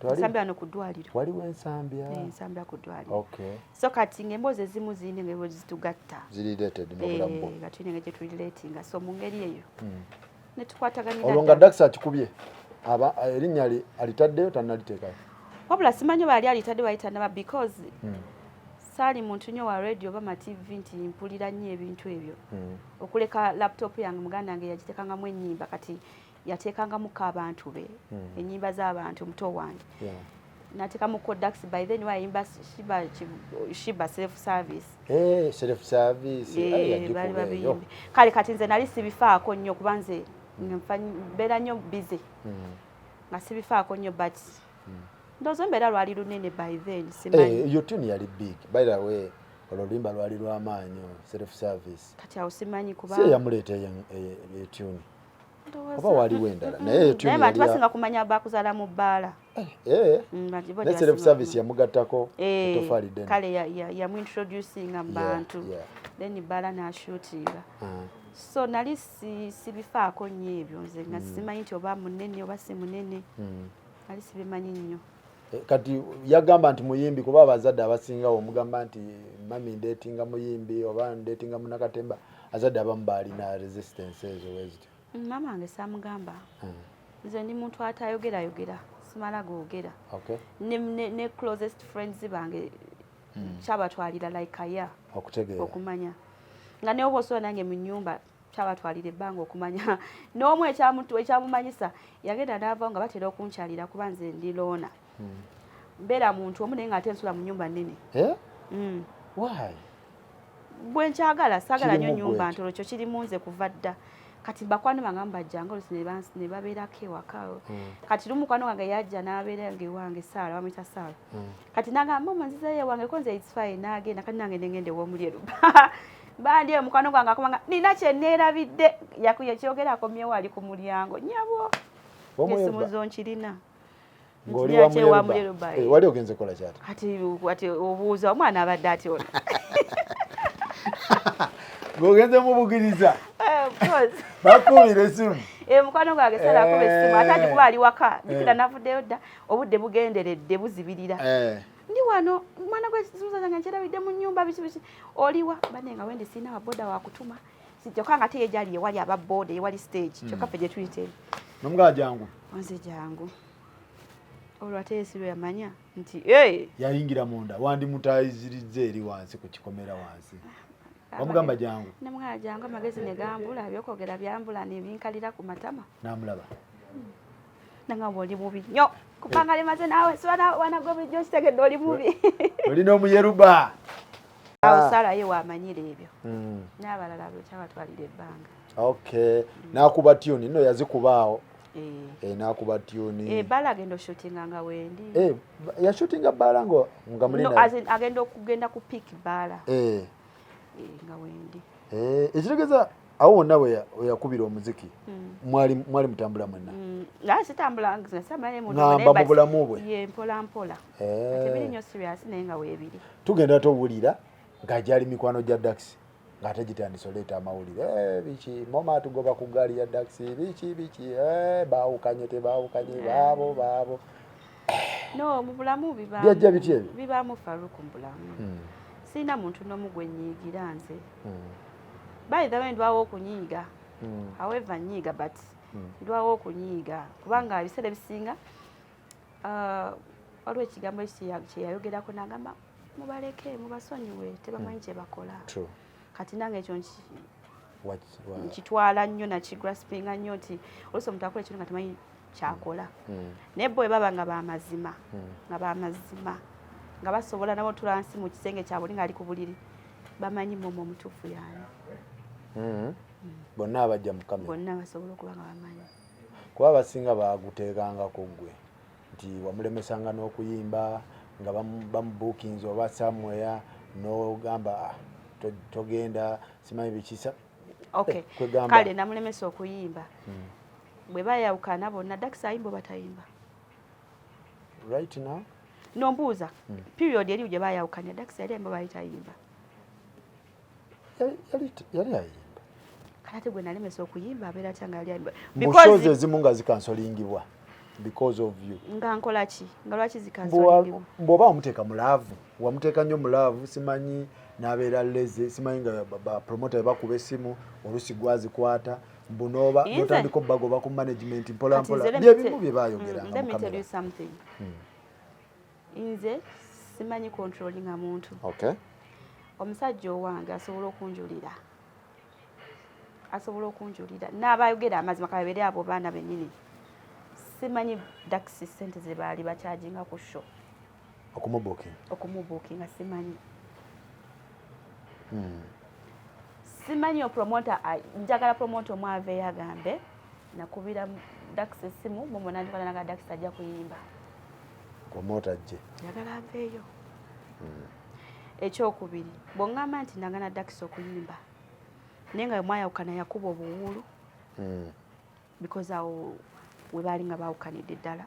Nsambya wano ku ddwaliro. Waliwo Ensambya? Eh, Nsambya ku ddwaliro. Okay. So kati ng'emboozi ezimu zirina engeri zitugatta. Ziri related n'obulamu bwo. Eh, nga tulina engeri gye turelatinga, so mu ngeri eyo ne tukwataganira Olwo nga ddala. Dax akikubye, aba erinnya alitaddeyo, tannaliteekayo? Wabula simanyi oba yali alitadde walitanaba, because saali muntu nnyo wa radio oba ma TV nti mpulira nnyo ebintu ebyo. Okuleka laptop yange, muganda wange yagiteekangamu ennyimba, kati yateekangamuko abantu be, ennyimba z'abantu, muto wange nateekamuko Dax. By then wayimba Shiba, Shiba self service. Eh, self service. Eh, Ay, yagikuba baali eyo. babiyimbi. Kale kati nze nali sibifaako nnyo, kuba nze mbeera nnyo busy, nga sibifaako nnyo, but ndowooza embeera lwali lunene by then, simanyi. Eh, iyo tune yali big, by the way. Olwo oluyimba lwali lw'amaanyi, self service. Kati awo simanyi kuba Si eyamuleeta eyo tune, oba waliwo endala? Naye eyo tune Naye bantu yali basinga kumanya bakuzaala mu bbaala. Eh, Bantu bo naye tebasinga self service kumanya. yamugattako Eh, ettofaali ddene. Kale yamuintroducinga mu bantu, then bbaala n'ashootinga. So nali sibifaako nnyo ebyo nze, nga simanyi nti oba munene oba si munene. Nali sibimanyi nnyo. Eh, kati yagamba nti muyimbi, kuba abazadde abasinga omugamba nti mami ndeetinga muyimbi oba ndeetinga munakatemba, azadde abamu baalina resistance ezo wezityo. Maama wange saamugamba. Nze ndi muntu atayogerayogera, simala googera. Ne closest friends bange kyabatwalira like a year Okutegeera. okumanya nga neoba osobola nange mu nyumba, kyabatwalira ebbanga okumanya. N'omu ekyamumanyisa, yagenda n'avaawo nga batera okunkyalira, kuba nze ndi loner, mbeera muntu omu naye nga ate nsula mu nyumba nnene. Eh? Mm. Why? Bwe nkyagala, saagala nnyo Kirimu nyumba gwe. ntono, kyo kirimu nze kuva dda. Kati bakwano bange bajjanga oluusi ne babeerako ewaka. Kati lumu mukwano wange yajja n'abeera nga ewange, Saala, bamuyita Saala. Kati nagamba, mama nzizeyo ewange, ko nze it's fine. N'agenda. Kati nange nengenda ew'omuli eruba bandi eyo, mukwano gwange akomanga nina kye neerabidde, yakuye kyogera, akomyewo ali ku mulyango, nyabo. Wamwe Esimu zo nkirina. Ng'oli wa Muyeruba. Wali ogenze kola kyati? Kati obuuza omwana abadde ati ono. Ng'ogenze mu Bugiriza. Of course. Bakubira esimu. Mukwano gwange Sara akuba essimu ate agikuba ali waka. Jjukira navuddeyo dda, obudde bugenderedde buzibirira. Ndi wano mwana gwe simu zange nkyerabidde mu nnyumba biki biki. Oliwa banne nga wendi sirina wa boda wa kutuma. Kyokka nga ate ye gyali ewali aba boda ewali stage. Kyokka ffe gye tuyita eno. N'omugamba jangu. Onze jangu. Olwo ate ye si lwe yamanya nti ee. Yayingira munda wandimutayizirizza eri wansi ku kikomera wansi. Wamugamba jangu. Namugamba jangu amagezi ne gambula ebyokwogera byambula ne binkalira ku matama. N'amulaba. Nangamba oli mubi nnyo. Kupanga limaze naawe si wana gwe bulijjo okitegedde oli mubi. Olina omuyeruba. Awo Sara ye wamanyira ebyo. N'abalala kyabatwalira ebbanga. Okay. N'akuba tune nno yazikuba awo. N'akuba tune. Bala agenda oshootinga nga wendi. Yashootinga bala nga muli naye. No, as in agenda okugenda ku pick bala. Nga wendi. Ekitegeeza awo wonna we yakubira omuziki. Mwali mutambula mwenna. Sitambula sitambula naye muntu ngamba mu bulamu bwe. Ye mpola mpola. Tebiri nnyo serious naye nga weebiri. Tugenda towulira ng'agyali mikwano gya Dax ng'ate gitandise oleeta amawulire. Biki moma atugoba ku ggaali ya Dax biki biki baawukanye tebaawukanye baabo baabo. No mu bulamu bibaamu. Byajja biti ebyo? Bibaamu Faruku mu bulamu. Sirina muntu n'omu gwe nnyiigira nze. By the way ndwawo okunyiiga. However nnyiiga but ndwawo okunyiiga kubanga ebiseera ebisinga waliwo ekigambo kye yayogerako n'agamba mubaleke mubasonyiwe tebamanyi kye bakola. Kati nange ekyo nkitwala nnyo nakigraspinga nnyo nti oluusi omuntu akola ekintu nga tamanyi kyakola. Naye bo bwe baba nga bamazima nga basobola nabo otuula wansi mu kisenge kyabwe oli ng'ali ku buliri bamanyi momo omutuufu y'ani. Bonna abajja mu kamera. Bonna basobola okuba nga bamanyi. Kuba abasinga baaguteekanga ku ggwe nti wamulemesanga n'okuyimba nga bamubuukinze oba somewhere n'ogamba togenda simanyi bikisa. Okay. Kale namulemesa okuyimba. Bwe bayawukana bonna Dax ayimba oba tayimba? Right now? Nombuuza period eri gye bayawukana Dax yali ayimba oba tayimba? Yali ayimba. Kale ate gwe nalemesa okuyimba abeera atya nga yali ayimba? Mu shows ezimu nga zikansolingibwa because of you. Nga nkola ki? Nga lwaki zikansolingibwa? Bw'oba wamuteeka mu love, wamuteeka nnyo mu love simanyi n'abeera lazy, simanyi nga ba promoter bakuba essimu oluusi gwazikwata mbu n'oba n'otandika obbagoba ku management mpola mpola. Bye bimu bye baayogeranga mu kamera. Nze simanyi controllinga muntu. Okay. Omusajja owange asobola okunjulira. Asobola okunjulira. N'abayogera amazima kababeere abo baana bennyini. Simanyi Dax ssente ze baali bakyajinga ku show. Okumubuukinga. Okumubuukinga simanyi. Simanyi opromoter njagala promoter omu aveeyo agambe nakubira Dax essimu momo nandikola nga Dax ajja kuyimba. Promoter ajje. Njagala aveeyo. Ekyokubiri bw'oŋŋamba nti nagana Dax okuyimba naye nga mwayawukana yakuba obuwuulu because awo we baali nga baawukanidde ddala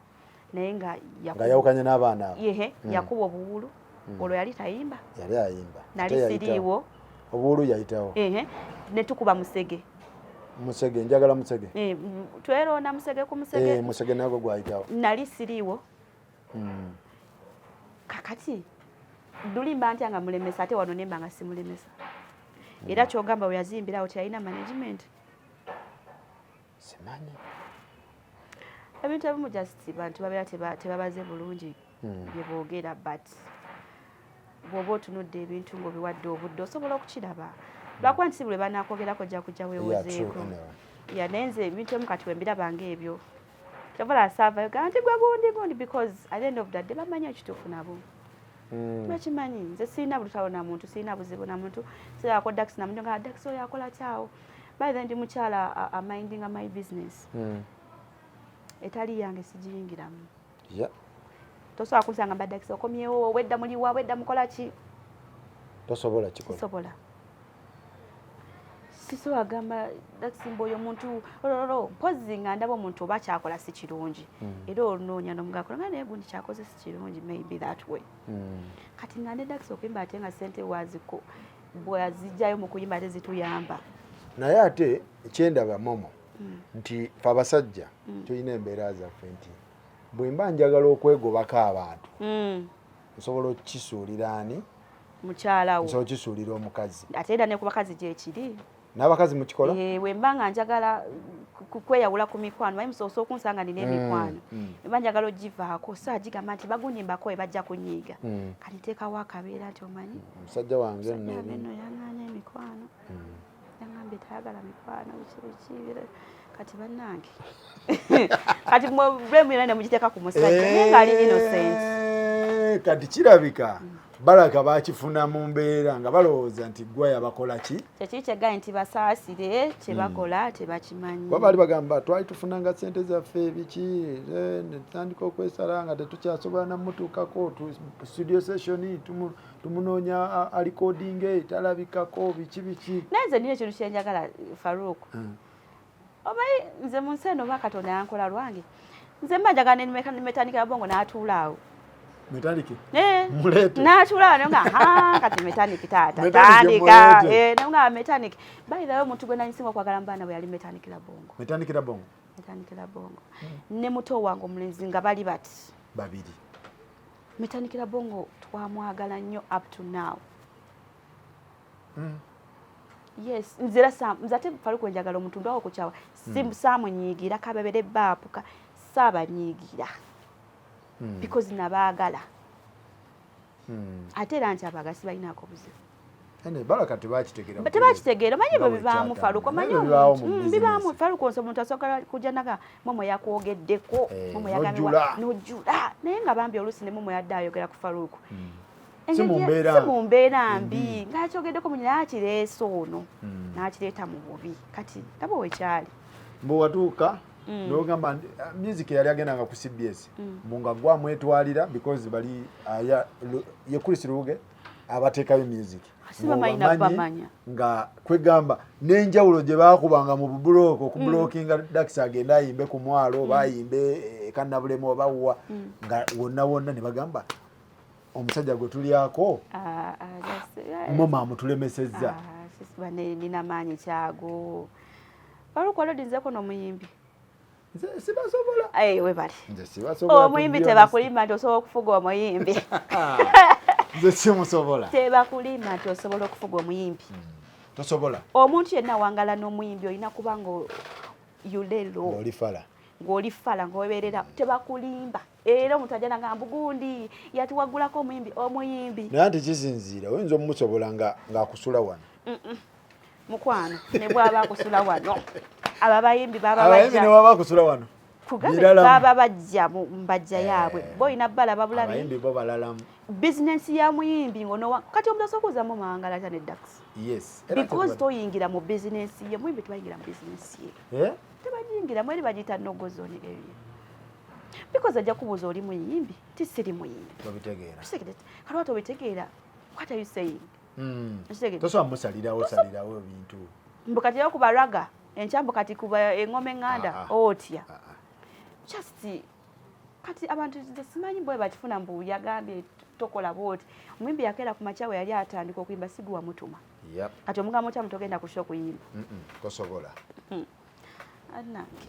naye nga nga yawukanye n'abaana abo. Yehe yakuba obuwuulu olwo yali tayimba. Yali ayimba. Nali siriiwo. Obuwuulu yayitawo. Ehe ne tukuba musege. Musege njagala musege. Tweronda musege ku musege. Musege nagwo gwayitawo. Nali siriiwo. Kakati dulimba ntya nga mulemesa ate wano nemba nga simulemesa. Era kyogamba we yazimbirawo teyalina management. Simanyi. Ebintu ebimu just bantu babeera tebabaze bulungi bye boogera but bw'oba otunudde ebintu ng'obiwadde obudde osobola okukiraba. Lwakuba nti si buli banakwogerako ojja kujja weewozeeko. Yeah, naye nze ebintu ebimu kati wembiraba ng'ebyo. Kyova asaavayo gamba nti gwe gundi gundi because at the end of the day bamanyi ekituufu nabo. Bakimanyi nze sirina lutalo na muntu, sirina buzibu na muntu, sirako Dax na muntu nga Dax oyo akola kyawo. By then ndi mukyala amindinga my business. Etali yange sigiyingiramu. Tosobola kunsanga mba Dax okomyewo wedda muliwa wedda mukola ki? Tosobola kikola. Sisobola. Sisobola gamba Dax mbu oyo omuntu ololo, mpozi nga ndaba omuntu oba kyakola si kirungi, era olunoonya nomugakola nga naye gundi kyakoze si kirungi, maybe that way. Kati nga ne Dax okuyimba, ate nga sente waziko bwazijjayo mu kuyimba, ate zituyamba. Naye ate ekyendaba, Momo, nti fe abasajja tulina embeera zaffe nti bwe mba njagala okwegobako abantu, nsobola okukisuulira ani? Mukyalawo. Nsobola okukisuulira omukazi. Ate era ne ku bakazi gyekiri. N'abakazi mukikola? Eh, bwe mba nga njagala kweyawula ku mikwano, manyi musoose okunsanga nina emikwano, mba njagala ogivaako, so agigamba nti bagunyimbako, we bajja kunyiiga. Kati nteekawo akabeera nti omanyi omusajja wange nno wange nno yaŋŋaanya emikwano, yaŋŋambye tayagala mikwano, biki biki. Kati bannange, kati blame yonna ne mugiteeka ku musajja, naye ng'ali innocent. Eh, kati kirabika Baraka bakifuna mu mbeera nga balowooza nti gwa yabakola ki. Kyekiri kyegaye nti basaasire, kyebakola tebakimanyi. Kuba baali bagamba twali tufunanga sente zaffe biki, eh, ne tutandika okwesala nga tetukyasobola namutuukako studio session, tumunoonya arecordinge, talabikako, biki biki. Naye nze nina ekintu kyenjagala, Farouk. Omanyi nze mu nsi eno oba Katonda yankola lwange, nze mba njagala nemetandikira bongo n'atuula awo. Metaliki. Eh, Muleete. N'atuula awo nga ha kati Mechanic taata Mechanic. tandika. Muleete. Eh, nga Mechanic, by the way, omuntu gwe nali nsinga okwagala mu baana bwe yali Mechanic Labongo. Metanikira bongo. Mechanic Labongo ne muto wange omulenzi nga bali bati babiri. Mechanic Labongo twamwagala nnyo up to now. Yes, nze era nze ate Faluku njagala omuntu ndwawo okukyawa, saamunyiigira kabebere baapuka, saabanyiigira because nabaagala. Ate era nkyabaaga, sibalinaako buzibu. Ene Baraka tebakitegeera. Tebakitegeera, omanyi Nga bwe bibaamu. bwe Faluku, omanyi Naye bwe bibaawo mu omuntu business. Bibaamu, Faluku, onse omuntu asobola kujja naga Momo yakwogeddeko, Eh, Momo yagambye n'ojjula. N'ojjula, naye nga bambi oluusi ne Momo yadde ayogera ku Faluku Si mu mbeera si mu mbeera mbi, ng'akyogeddeko munyi, n'akireese ono n'akireeta mu bubi. Kati nabo wekyali. Mbu watuuka nogamba nti, ah, music yali agendanga ku CBS, mbu nga gwamwetwalira because bali ye Chris Ruge abateekayo music. Si bamanyi Ng'obamanyi nabamanya. Nga kwegamba n'enjawulo gye baakubanga mu bubulooko okubulokinga Dax agende ayimbe ku mwalo oba ayimbe e Kannabulemu oba wa, nga wonna wonna ne bagamba omusajja gwe tulyako Ah, ah, Momo amutulemesezza. Ah, bane nina maanyi kyago. Faluku alodinzeko n'omuyimbi. Nze sibasobola. Ayi, webale. Nze sibasobola, Omuyimbi to be honest. tebakulimba nti osobola okufuga omuyimbi. Nze simusobola. Tebakulimba nti osobola okufuga omuyimbi. Tosobola. Omuntu yenna awangala n'omuyimbi olina kuba nga yulelo. Ng'oli fala. Ng'oli fala, ng'obeerera, tebakulimba. Era omuntu ajja nagamba gundi yatuwagulako omuyimbi, omuyimbi. Naye ate kisinziira, oyinza omumusobola nga ng'akusula wano. Mukwano, ne bwaba akusula wano, abo abayimbi baba abayimbi bajja ne baba akusula wano kugambe biralamu. Baba bajja mu mbajja yaabwe. Eh. Boyina balaba bulabi. Abayimbi bo balalamu. Bizinensi ya muyimbi ngonowa kati omuntu asobola okuzamu mawangala ata ne Dax. Yes. Because toyingira mu bizinensi ye muyimbi, tebayingira mu bizinensi ye. Eh? Tebagiyingiramu, eri bagiyita no-go zone area, because ajja kubuuza oli muyimbi, ti siri muyimbi. Tobitegeera. Kati wati obitegeera, what are you saying? Okitegedde? Tosobola musalirawo salirawo ebintu. Mbu kati okuba raga enkyambu, kati kuba engoma eŋŋanda. Ah, ah. Otya? Ah, ah. Just kati abantu nze simanyi bwe bakifuna mbu yagambye tokola bwoti. Omuyimbi yakeera ku makya we yali atandika okuyimba, si gwe wamutuma. Kati omugamba otya mutogenda ku show kuyimba? Tosobola. Annange.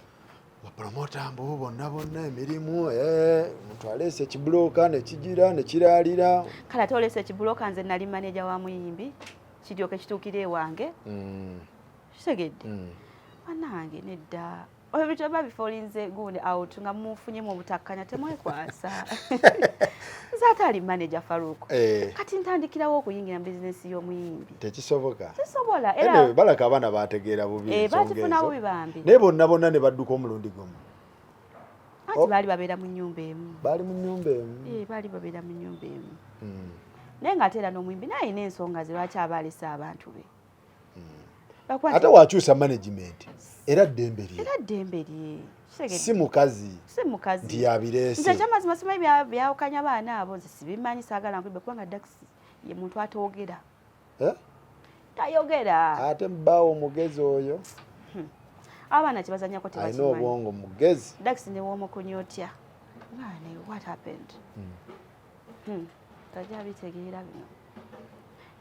Bapromota mbu bonna bonna emirimu, eh, omuntu aleese ekibulooka nekigira nekiraalira. Kale ate oleese ekibulooka, nze nali maneja wa muyimbi, kiryoke kituukire ewange? Kitegedde? Bannange, nedda. Ebyo bintu oba bifolinze gundi out nga mufunyemu obutakkanya, temwekwasa. Nze ate ali manager, Faruku. Eh. Kati ntandikirawo okuyingira mu bizinesi y'omuyimbi? Tekisoboka. Sisobola. Anyway, era balaka abaana bategeera bubi Eh, ensonga bakifuna ezo. bubi bambi. Naye bonna bonna ne badduka omulundi gumu. Anti Oh. baali babeera mu nnyumba emu. Baali mu nnyumba emu. Eh, baali babeera mu nnyumba emu. Naye ng'ate era n'omuyimbi naye alina ensonga ze lwaki aba alese abantu be. Lwakuba Ate wakyusa management, era ddembe lye. Era ddembe lye. Kitegedde? Si mukazi Si mukazi. nti yabireese. Nze ekyamazima simanyi byawukanya baana abo, nze sibimanyi, saagala nkuyimbe kubanga Dax ye muntu atoogera. Eh? Tayogera. Ate bbaawo omugezi oyo. Abaana kyebazanyako Alina tebakimanyi. obwongo mugezi. Dax ne womukunya otya? Mwana, what happened? Tajja bitegeera bino.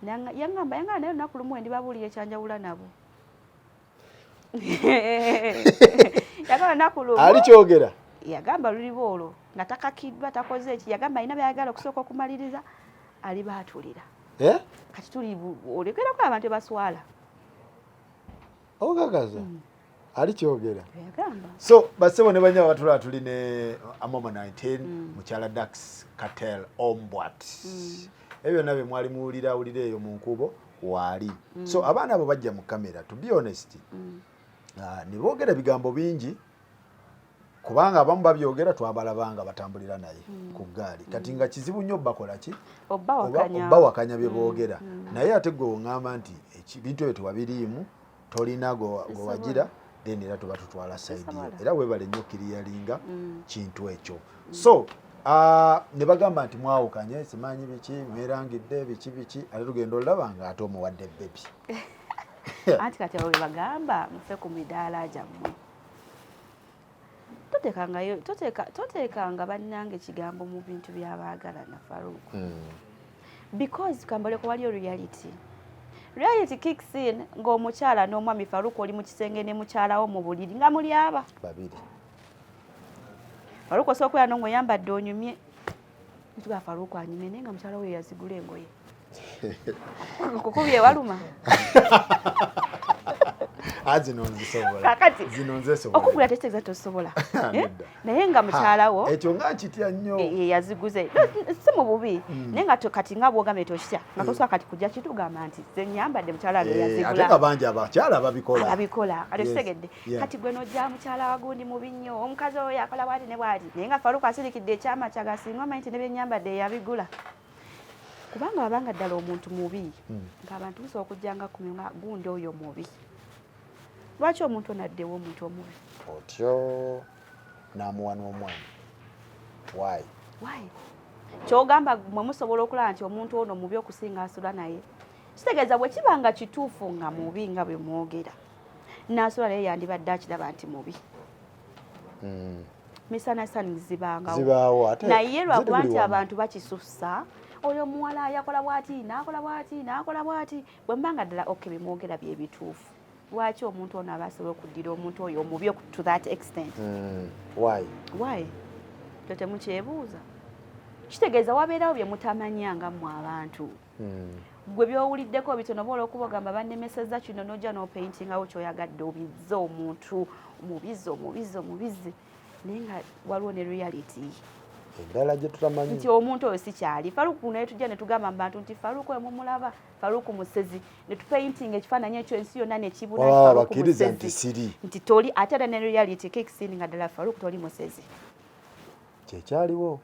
Yaŋŋamba naye olunaku lumu ndibabuulira ekyanjawula nabo. Yagamba olunaku lumu. Ali kyogera. Yagamba luliba olwo nga takakiddwa, takoze eki. Yagamba alina by'ayagala okusooka okumaliriza, aliba atulira. Eh? Kati tuli olekerako abantu ebaswala. Okakaza. Ali kyogera. Yagamba. So basebo ne banyaba batula tuli ne Amomo 19 mukyala Dax Kartel Ombwat. Ebyo byonna bye mwali muwulira wulira eyo mu nkubo waali. So abaana abo bajja mu kamera, to be honest. Ne boogera ebigambo bingi kubanga abamu babyogera twabalabanga batambulira naye ku ggaali. Kati nga kizibu nnyo bakola ki? Obbawakanya. Obbawakanya bye boogera. Naye ate gwe oŋŋamba nti ebintu ebyo tewabiriimu, tolina gwe wagira, then era tuba tutwala side yo. Era weebale nnyo kiriyalinga kintu ekyo. So ne bagamba nti mwawukanye, simanyi biki, mwerangidde biki biki, ate tugenda olaba nga ate omuwadde baby. Anti kati abo be bagamba mufe ku midaala gyammwe. Toteekanga bannange kigambo mu bintu by'abaagalana, Farouk. Because kambaleko waliyo reality. Reality kicks in ng'omukyala n'omwami. Farouk, oli mu kisenge ne mukyalawo mu buliri nga muli aba babiri. Farouk, osobola okubeera n'ong'oyambadde onyumye. Ntuga Farouk anyumye naye nga mukyala we yazigula engoye. Kukubye waluma. Zino nzisobola. Kakati Zino nzesobola. okugula tekitegeeza tosobola. Eh? Nedda. Naye nga mukyalawo Ekyo nga nkitya nnyo. Ye yaziguze. No, si mu bubi, naye nga kati nga bwogambye tokitya, nga tosobola kati kujja kitugamba nti ze nyambadde mukyala wange Eh, ate yazigula. nga bangi abakyala babikola. Ababikola kati okitegedde. Kati gwe nojja mukyala wa gundi mubi nnyo, omukazi oyo akola bwati ne bwati, naye nga Faruku asirikidde ekyama kyagasinga omanyi nti ne byenyambadde yabigula, kubanga wabanga ddala omuntu mubi, ng'abantu musobola okujja nga kumi nga gundi oyo mubi. Lwaki omuntu ono addewo omuntu omubi? Otyo n'amuwa n'omwana, why? Why? Kyogamba mwe musobola okulaba nti omuntu ono mubi okusinga asula naye, kitegeeza bwe kiba nga kituufu nga mubi nga bwe mwogera, n'asula naye yandibadde akiraba nti mubi. Misunderstandings zibangawo. Zibaawo ate Naye lwakuba ziri buli nti wamu. Abantu bakisussa, oyo omuwala yakola bwati, n'akola bwati, n'akola bwati. Bwe mba nga ddala okay bemwogera bye bituufu, lwaki omuntu ono aba asobola okuddira omuntu oyo omubi to that extent? Why? Why? Kyo temukyebuuza. Kitegeeza wabeerawo bye mutamanya nga mmwe abantu. Gwe byowuliddeko bitono, oba olwokuba ogamba bannemesezza kino, n'ojja n'opaintingawo kyoyagadde, obizze omuntu omubizi omubizi omubizi, naye nga waliwo ne reality endala gye tutamanyi. Nti omuntu oyo si kyali. Faruku, naye tujja ne tugamba mu bantu nti Faruku oyo mumulaba, Faruku musezi, ne tupaintinga ekifaananyi ekyo ensi yonna nekibuna nti Waba Faruku bakkiriza musezi. Nti siri. Nti toli, ate era ne reality kicks in nga ddala Faruku toli musezi. Kyekyaliwo.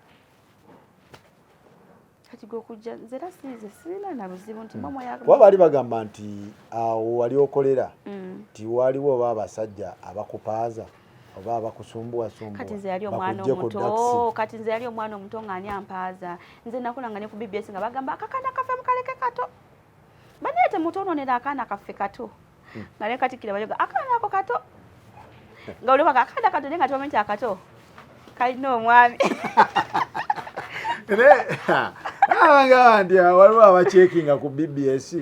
Kati gwe okujja, nze era sinze sirina na buzibu nti momo ya Kuba baali bagamba nti awo wali okolera nti waliwo oba abasajja abakupaaza oba abakusumbuwasumbuwa Kati nze yali omwana bakuggyeko omuto. Dax. Kati nze yali omwana omuto nga ani ampaaza? Nze nakulanga ne ku BBS nga bagamba akakaana kaffe mukaleke kato, banaye temutononera akaana kaffe kato, nga ne katikkira bayoga akaana ako kato, nga olibaga akaana kato, naye nga tebamanyi nti akato kalina omwami. Abagamba nti waliwo abacekinga ku BBS.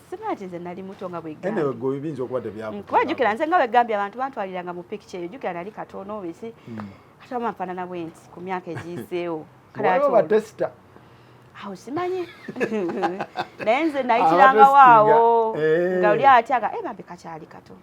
Simanyi nti nze nali muto nga bwegambye. Anyway, gwe biyinza okuba tebyakutuukako. Kuba jjukira nze nga wegambye abantu bantwaliranga mu picture eyo, jjukira nali katono bisi, kati wama nfaanana bwe nti ku myaka egiyiseewo. Kale Waliwo ate olwo- batesita. Awo simanyi, naye nze nayitirangawo awo Eh. nga oli atyaga, "Eh, bambi kakyali kato,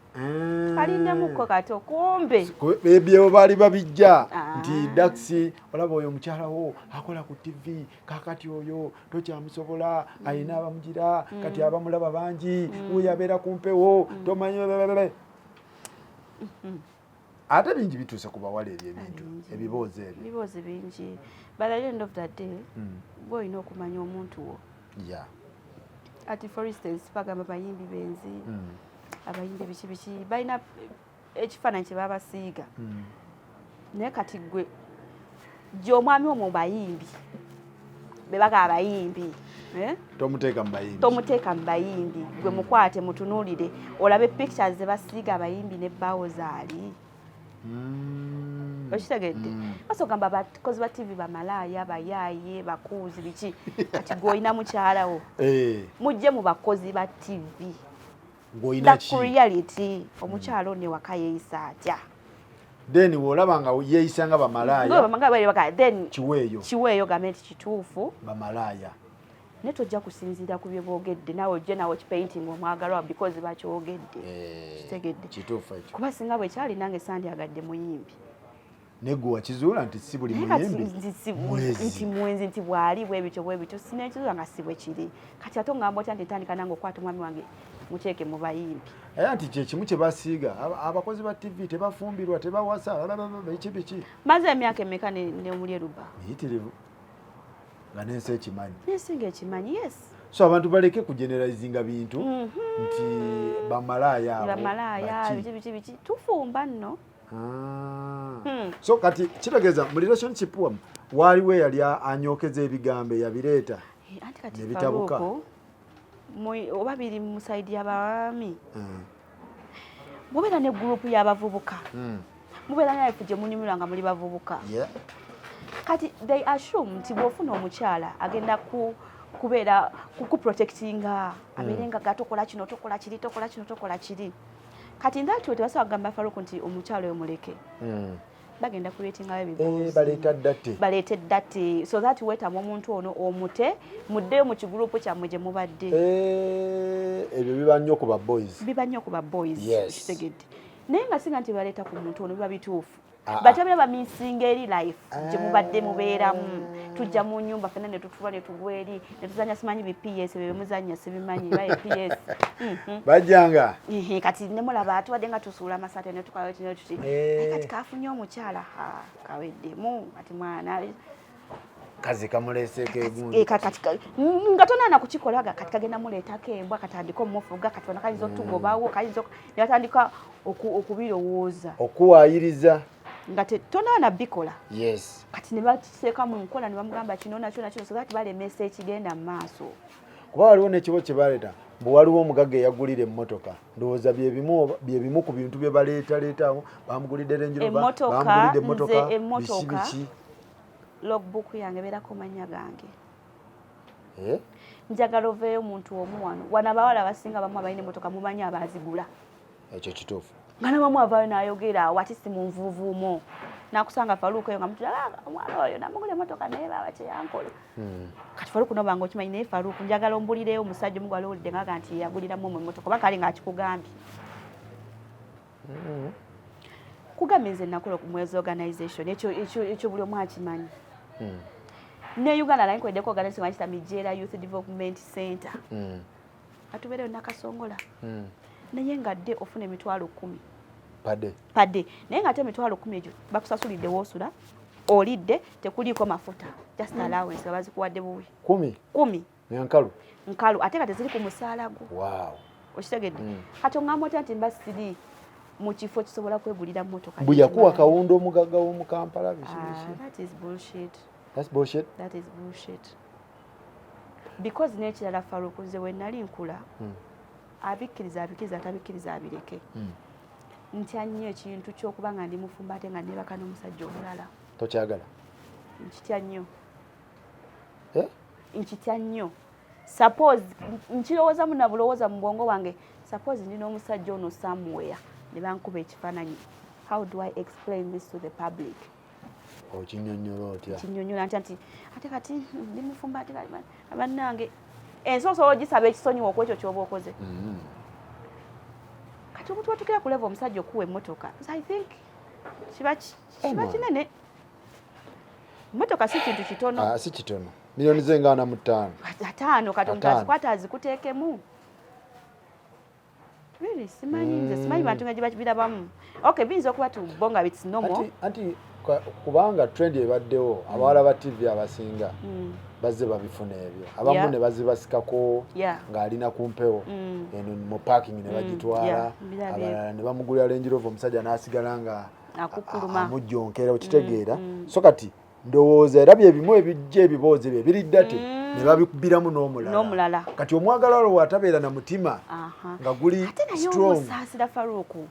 kalindemuko kato," kumbe Ebyo baali babijja Ah. nti Dax olaba oyo omukyala wo akola ku TV, kakati oyo tokyamusobola, ayina abamugira, kati abamulaba bangi, oyo abeera ku mpewo tomanyi bebebebe. Ate bingi bituuse ku bawala ebyo ebintu, Bingi. ebiboozi ebyo. Ebiboozi bingi, but at the end of the day gwe olina okumanya omuntu wo. Ati for instance bagamba bayimbi benzi, abayimbi biki biki, balina ekifaananyi kye babasiiga, naye kati gwe gy'omwami wo mu bayimbi be baga abayimbi. Eh? Tomuteeka mu bayimbi. Tomuteeka mu bayimbi. Gwe mukwate, mutunuulire, olabe pictures ze basiiga abayimbi ne bbaawo zaali. Okitegedde? Basa ogamba abakozi ba TV bamalaaya, bayaaye, bakuuzi, biki. Kati gwe olina mukyalawo. Mujje mu bakozi ba TV. Ng'olina the ki? Reality, omukyalo ono ewaka yeeyisa atya? Then bw'olaba nga yeeyisa nga bamalaaya, Nga then kiweeyo. Kiweeyo, gambe nti kituufu. Bamalaaya. Naye tojja kusinziira ku bye boogedde, naawe ojje naawe okipainting omwagalwa because bakyogedde. Kitegedde? Kituufu ekyo. Kuba singa bwe kyali, nange sandyagadde muyimbi. Naye gwe wakizuula nti si buli Naye kati muyimbi nti mwezi. Nti mwenzi, nti bwali bwe bityo bwe bityo, sinekizuula nga si bwe kiri. Kati ate oŋŋamba otya nti ntandika nange okwata omwami wange muteeke mu bayimbi? Era nti kyekimu kye basiiga, abakozi ba TV tebafumbirwa, tebawasa, lalalala, biki biki. Maze emyaka emeka ne omuli eruba? Miyitirivu, nga n'ensi ekimanyi. N'ensi ng'ekimanyi, yes. So abantu baleke kugeneralizinga bintu nti bamalaaya abo, bamalaaya, baki. Biki biki biki, tufumba nno. Ah. So kati kitegeeza mu relationship wamu waaliwo eyali anyokeza ebigambo, eyabireeta. Eh, anti kati Ne bitabuka. Faruku, oba biri mu side y'abaami, mubeera ne gurupu y'abavubuka, mubeera naye gye munyumirwa nga muli bavubuka. Kati they assume nti bw'ofuna omukyala agenda ku kubeera kukuprotectinga, abeere nga ga tokola kino, tokola kiri, tokola kino, tokola kiri. Kati ndatwe tebasobola kugamba Faruku nti omukyala oyo muleke. Bagenda kuleetingayo Eh, ebibuuzo. Baleeta date. Baleete date so that weetamu omuntu ono omute, muddeyo mu kigurupu kyammwe gye mubadde. Eh, ebyo biba nnyo ku ba boys. Biba nnyo ku ba boys. Kitegedde? Naye nga singa nti baleeta ku muntu ono biba bituufu. Ah, ah. Batabira bamisinga eri life gye mubadde mubeeramu. Tujja mu nyumba fenna ne tutula ne tugwa eri ne tuzanya, simanyi bi PS ebyo bemuzanya, sibimanyi ba PS. Bajjanga. Ehe, kati ne mulaba atubadde nga tusuula amasate ne tukola kino tuti. Eh. Naye kati kafunye omukyala, ha, kaweddemu kati mwana. Kazi kamuleeseeko egundi. Eh, kati nga tonaana kukikola ga kati kagenda muleetako embwa, katandika omufuga, kati ono kayinza otugobawo, kayinza ne batandika okubirowooza. Okuwaayiriza. Nga tonaana bikola. Kati ne bakiteeka mu nkola ne bamugamba kino nakyo nakyo, so that balemesa ekigenda mu maaso. Kuba waliwo n'ekibo kye baleeta mbu waliwo omugagga eyagulira emmotoka. Ndowooza bye bimu ku bintu bye baleetaleetawo. Bamugulidde Range Rover, Emmotoka, bamugulidde emmotoka, nze emmotoka. biki biki. Logbook yange ebeerako mannya gange. Eh? Njagala oveeyo omuntu omu wano. Wano abawala abasinga bamu abalina emmotoka mumanyi abaazigula. Ekyo kituufu. Nga nabamu avaayo n'ayogera awo ati si mu nvuuvuumo, nakusanga Faluuku eyo nga mutula, "Ah, omwana oyo namugula emmotoka naye baaba kyeyankola." Kati Faluuku nobanga okimanyi, naye Faluuku njagala ombulireyo omusajja omu gwali owulidde ngaga nti yeyaguliramu omwo emmotoka, oba kale ng'akikugambye. Kugambye nze nakola ku mwezi organization, ekyo buli omu akimanyi. Ne Uganda naye nkoleddeko organization bakiyita Mijeera Youth Development Center. Atubeereyo Nakasongola. Naye nga dde ofuna 100,000. Pade. Padde, naye nga ate 100,000 egyo bakusasulidde woosula, olidde, tekuliiko mafuta, just allowance nga bazikuwadde buwi. 10? 10. Nyankalu. Nkalu, ate nga teziri ku musaala gwo. Okitegedde? Kati oŋŋamba otya nti mba siri mu kifo kisobola kwegulira mmotoka? Bwe yakuwa kawundo omugagga w'omu Kampala, biki Ah, biki. that is bullshit. That's bullshit. That is bullshit, because n'ekirala, Faruku, nze we nali nkula, abikkiriza abikkiriza, atabikkiriza abireke, ntya nnyo ekintu ky'okuba nga ndi mufumbo ate nga neebaka n'omusajja omulala. Tokyagala? Nkitya nnyo. Eh? Nkitya nnyo. Suppose nkirowoozamu na bulowooza mu bwongo bwange, suppose ndi n'omusajja ono somewhere ne bankuba ekifaananyi, how do I explain this to the public? Okinyonnyola otya? Kinyonnyola ntya nti ate kati ndi mufumbo, ate kati bannange ensi osobola ogisaba ekisonyiwa okwekyo ky'oba okoze? Kati omuntu watukira ku level omusajja okuwa emmotoka, so I think kiba Emma. kinene. Emmotoka si kintu kitono. Ah, si kitono, miliyoni ze nga 45. 50. Kati omuntu 50. azikwata azikuteekemu. Really, simanyi, nze simanyi bantu nga gye bakibirabamu. Okay, biyinza okuba tu bo nga it's normal. Anti kubanga trend ebaddewo, abawala ba TV abasinga bazze babifuna ebyo, abamu ne bazibasikako ng'alina ku mpewo eno mu parking ne bagitwala, Yeah, mbirabye. abalala ne bamugulira Range Rover, omusajja n'asigala nga Akukkuluma. amujjonkera, okitegeera? So kati ndowooza era byebimu ebijja, ebiboozi bye biri ddate. Ne babikubiramu n'omulala. Kati omwagala olwo atabeera na mutima nga guli Ate naye strong. Omusaasira Faruku,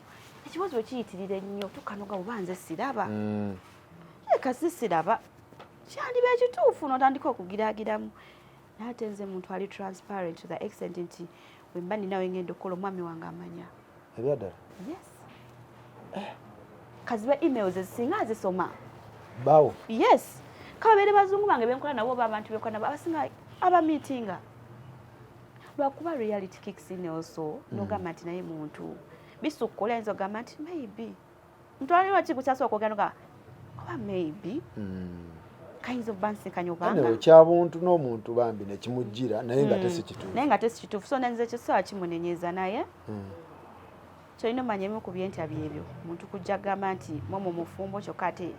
ekibuuzo bwe kiyitirira ennyo, tukanoga oba nze siraba. Kasi siraba, kyandiba ekituufu n'otandika okugiraagiramu. Naye ate nze muntu ali transparent to the extent nti bwe mba ninawe ngenda okukola, omwami wange amanya. Ebyaddala? Yes, kaziba emails ezisinga azisoma. Bawo? Yes, kababeere bazungu bange benkola nabo oba abantu benkola nabo, abasinga abamiitinga, lwakuba reality kicks in also. Nogamba nti naye muntu bisukka, oli ayinza okugamba nti maybe ntwalirwa ki kukyasobola okwogera, noga oba maybe kayinza okuba nsinkanye obanga. Anyway, kyabuntu n'omuntu bambi nekimujjira, naye nga tesi kituufu. Naye nga tesi kituufu, so nenze kyesobola kimunenyeza, naye kyolina omanya ebimu ku byentya byebyo omuntu kujja kugamba nti Momo mufumbo, kyokka ate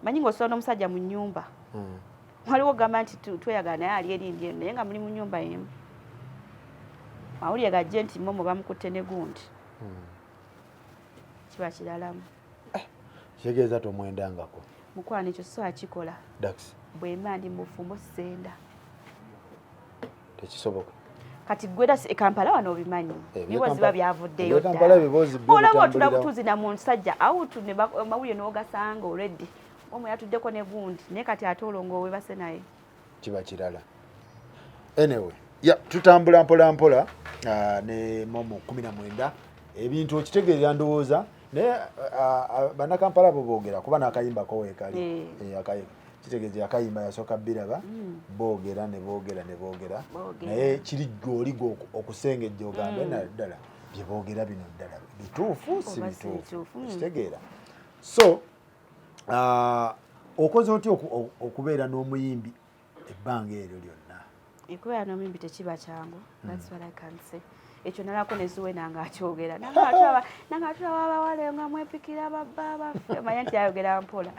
manyi ng'osobola n'omusajja mu nnyumba. Waliwo ogamba nti tweyagala naye ali eri ndi eno, naye nga muli mu nnyumba emu, mawulire gajje nti Momo bamukutte ne gundi, kiba kiralamu. Kitegeeza tomwendangako? Mukwano, ekyo sobola kikola. Dax. Bwemba ndi mu bufumbo, senda. Tekisoboka. Kati gwe era e Kampala wano obimanyi. Ebibozi biba byavuddeyo. Kampala ebibozi byo Olaba otula bitambulirawo. Butuuzi na musajja out ne amawulire n'ogasanga already omwe yatuddeko ne gundi, naye kati ate olwo ng'owebase naye. Kiba kirala. Anyway, ya tutambula mpola mpola ne Momo 19, ebintu okitegeerera ndowooza, naye bannakampala bo boogera kuba n'akayimbako weekali. Kitegeeza akayimba yasooka biraba, boogera ne boogera ne boogera. Boogera. Naye kiri gwe oli gwe okusengejja ogambe na ddala bye boogera bino ddala bituufu si Oba si bituufu? bituufu. Okitegeera? So okoze otya okubeera n'omuyimbi ebbanga eryo lyonna? Ekubeera n'omuyimbi tekiba kyangu. That's what I can say. Ekyo nalako ne Zuwena nga akyogera, nanga atulaba abawala nga mwepikira babba baffe, manya nti ayogera mpola,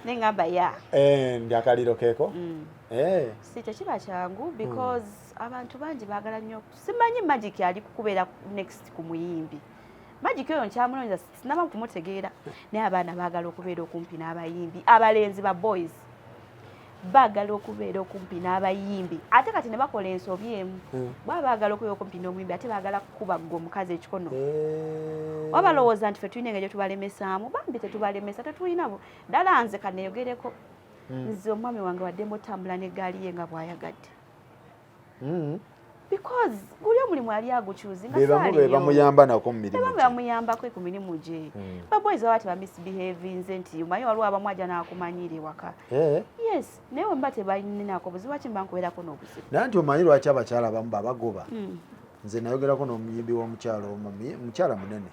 neŋŋamba ya. Ndi akaliro keeko. Si tekiba kyangu because abantu bangi baagala nnyo, simanyi magic ali kukubeera next ku muyimbi. Magic oyo nkyamunoonyeza, sinaba kumutegeera, naye abaana baagala okubeera okumpi n'abayimbi. Abalenzi ba boys baagala okubeera okumpi n'abayimbi, ate kati ne bakola ensobi emu. Baba baagala okubeera okumpi n'omuyimbi, ate baagala kukuba ggwe omukazi ekikono. Oba balowooza nti ffe tulina engeri gye tubalemesaamu. Bambi tetubalemesa, tetulina ddala. Nze kaneeyogereko, nze omwami wange waddembe otambula n'eggaali ye nga bw'ayagadde because guli omulimu ali agukyuzi nga Be bamu be saaliyo. bamuyamba nako mu mirimu Tebamu gye. bamuyambako ku mirimu gye. Baboys baba tebamisbehavinze nti omanyi waliwo abamu ajja n'akumanyira ewaka. Yes, naye wemba tebalinako buzibu, lwaki mba nkubeerako n'obuzibu? Naye nti omanyi lwaki abakyala abamu babagoba? Nze nayogerako n'omuyimbi w'omukyalo omu, mukyala munene,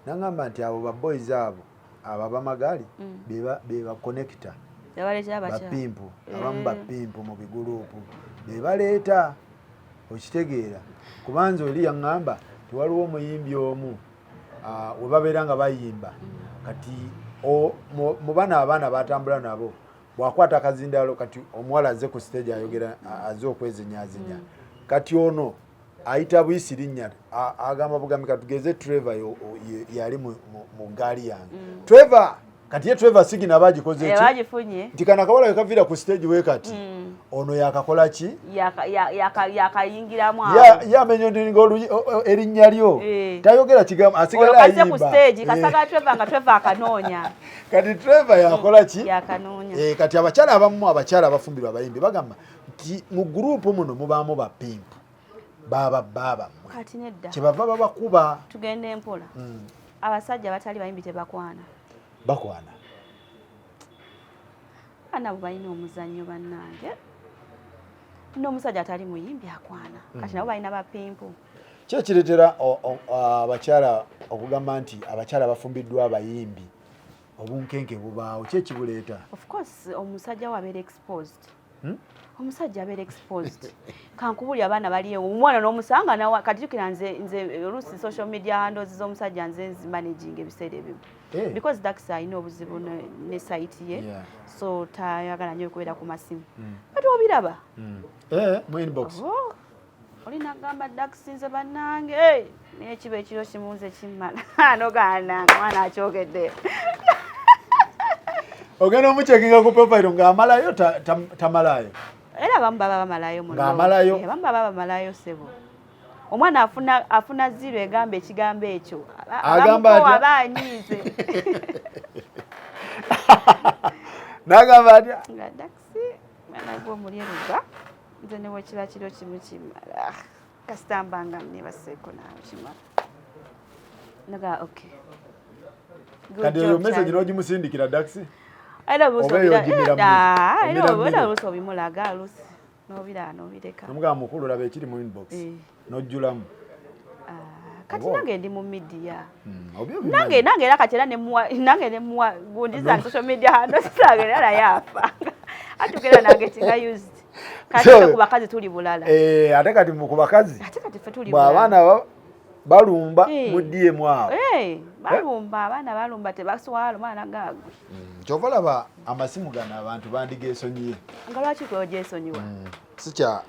naŋŋamba nti abo baboys abo, abo abamagaali be baconnecta Yabaleetera abakyala. Bapimpu abamu, bapimpu mu biguruupu be baleeta, okitegeera? Kubanza oli yaŋŋamba tiwaliwo omuyimbi omu, we babeera nga bayimba, kati mu bano abaana batambula nabo, bw'akwata akazindaalo, kati omuwala azze ku stage ayogera, azze okwezinyazinya, kati ono ayita buyisi linnya, agamba bugambi, katugeze Trevor yali mu gaali yange, Trevor. Kati ye Trevor sigina aba agikoze ki? Bagifunye. Nti kano akawala wekaviira ku stage we, kati ono yakakola ki? Yakayingiramu. Ye amenyoninga erinnya lyo. Tayogera kigambo, asigala Kaze ku ayimba. stage kasaga Trevor, nga Trevor akanoonya. Kati Trevor yakola ki? Yakanoonya. Kati abakyala abamu, abakyala abafumbirwa abayimbi, bagamba nti mu gurupu muno mubaamu bapimpu baba babammwe. Kati nedda. Kyebava babakuba. Tugende mpola. Abasajja batali bayimbi tebakwana? Bakwana. Abaana bo balina omuzannyo bannange. N'omusajja atali muyimbi akwana. Kati nabo balina bapimpu. Ki ekireetera abakyala okugamba nti abakyala bafumbiddwa abayimbi obunkenke bubaawo? Ki ekibuleeta? Of course omusajja we abeera exposed. Omusajja abeera exposed. Kankubuli abaana bali ewo, omwana n'omusanga nawa. Kati jjukira nze oluusi social media handles z'omusajja nze nzimanaging ebiseera ebimu because Dax alina obuzibu ne site ye, so tayagala nnyo okubeera ku masimu, but obiraba. Mu inbox. Oh, olina gamba Dax, nze bannange, hey, naye kiba ekiro kimu nze kimmala nogaana mwana akyogedde. Ogenda omucheckinga ku profile ng'amalayo tamalayo. Era abamu baba bamalayo muno. Ng'amalayo. Abamu baba bamalayo ssebo. Omwana afuna zero egamba ekigambo ekyo. Agamba atya? Aba anyiize. N'agamba atya? Nga Daxi, mwana gwe omuli eruga, nze ne bwe kiba kiro kimu kimala. Kasita mba nga nneebaseeko naawe kimala. Naga okay. Kati eyo message n'ogimusindikira Daxi? Era Oba eyo ogimira mmere? oluusi obimulaga, oluusi n'obiraba n'obireka. Nomugamba mukulu laba ekiri mu inbox. N'ojjulamu. Kati nange ndi mu media. Obi obimanyi. Nange era kati era nange ne muwa gundi zange social media handles zange era naye afa. Atuukira nange tinga used. Kati ffe ku bakazi tuli bulala. Ate kati ku bakazi. Ate kati ffe tuli Bwe bulala. abaana balumba mu DM awo. Balumba, abaana balumba tebaswala omwana gaagwe. Ky'ova olaba amasimu gano abantu bandigeesonyiye. Nga lwaki gwe ogyesonyiwa?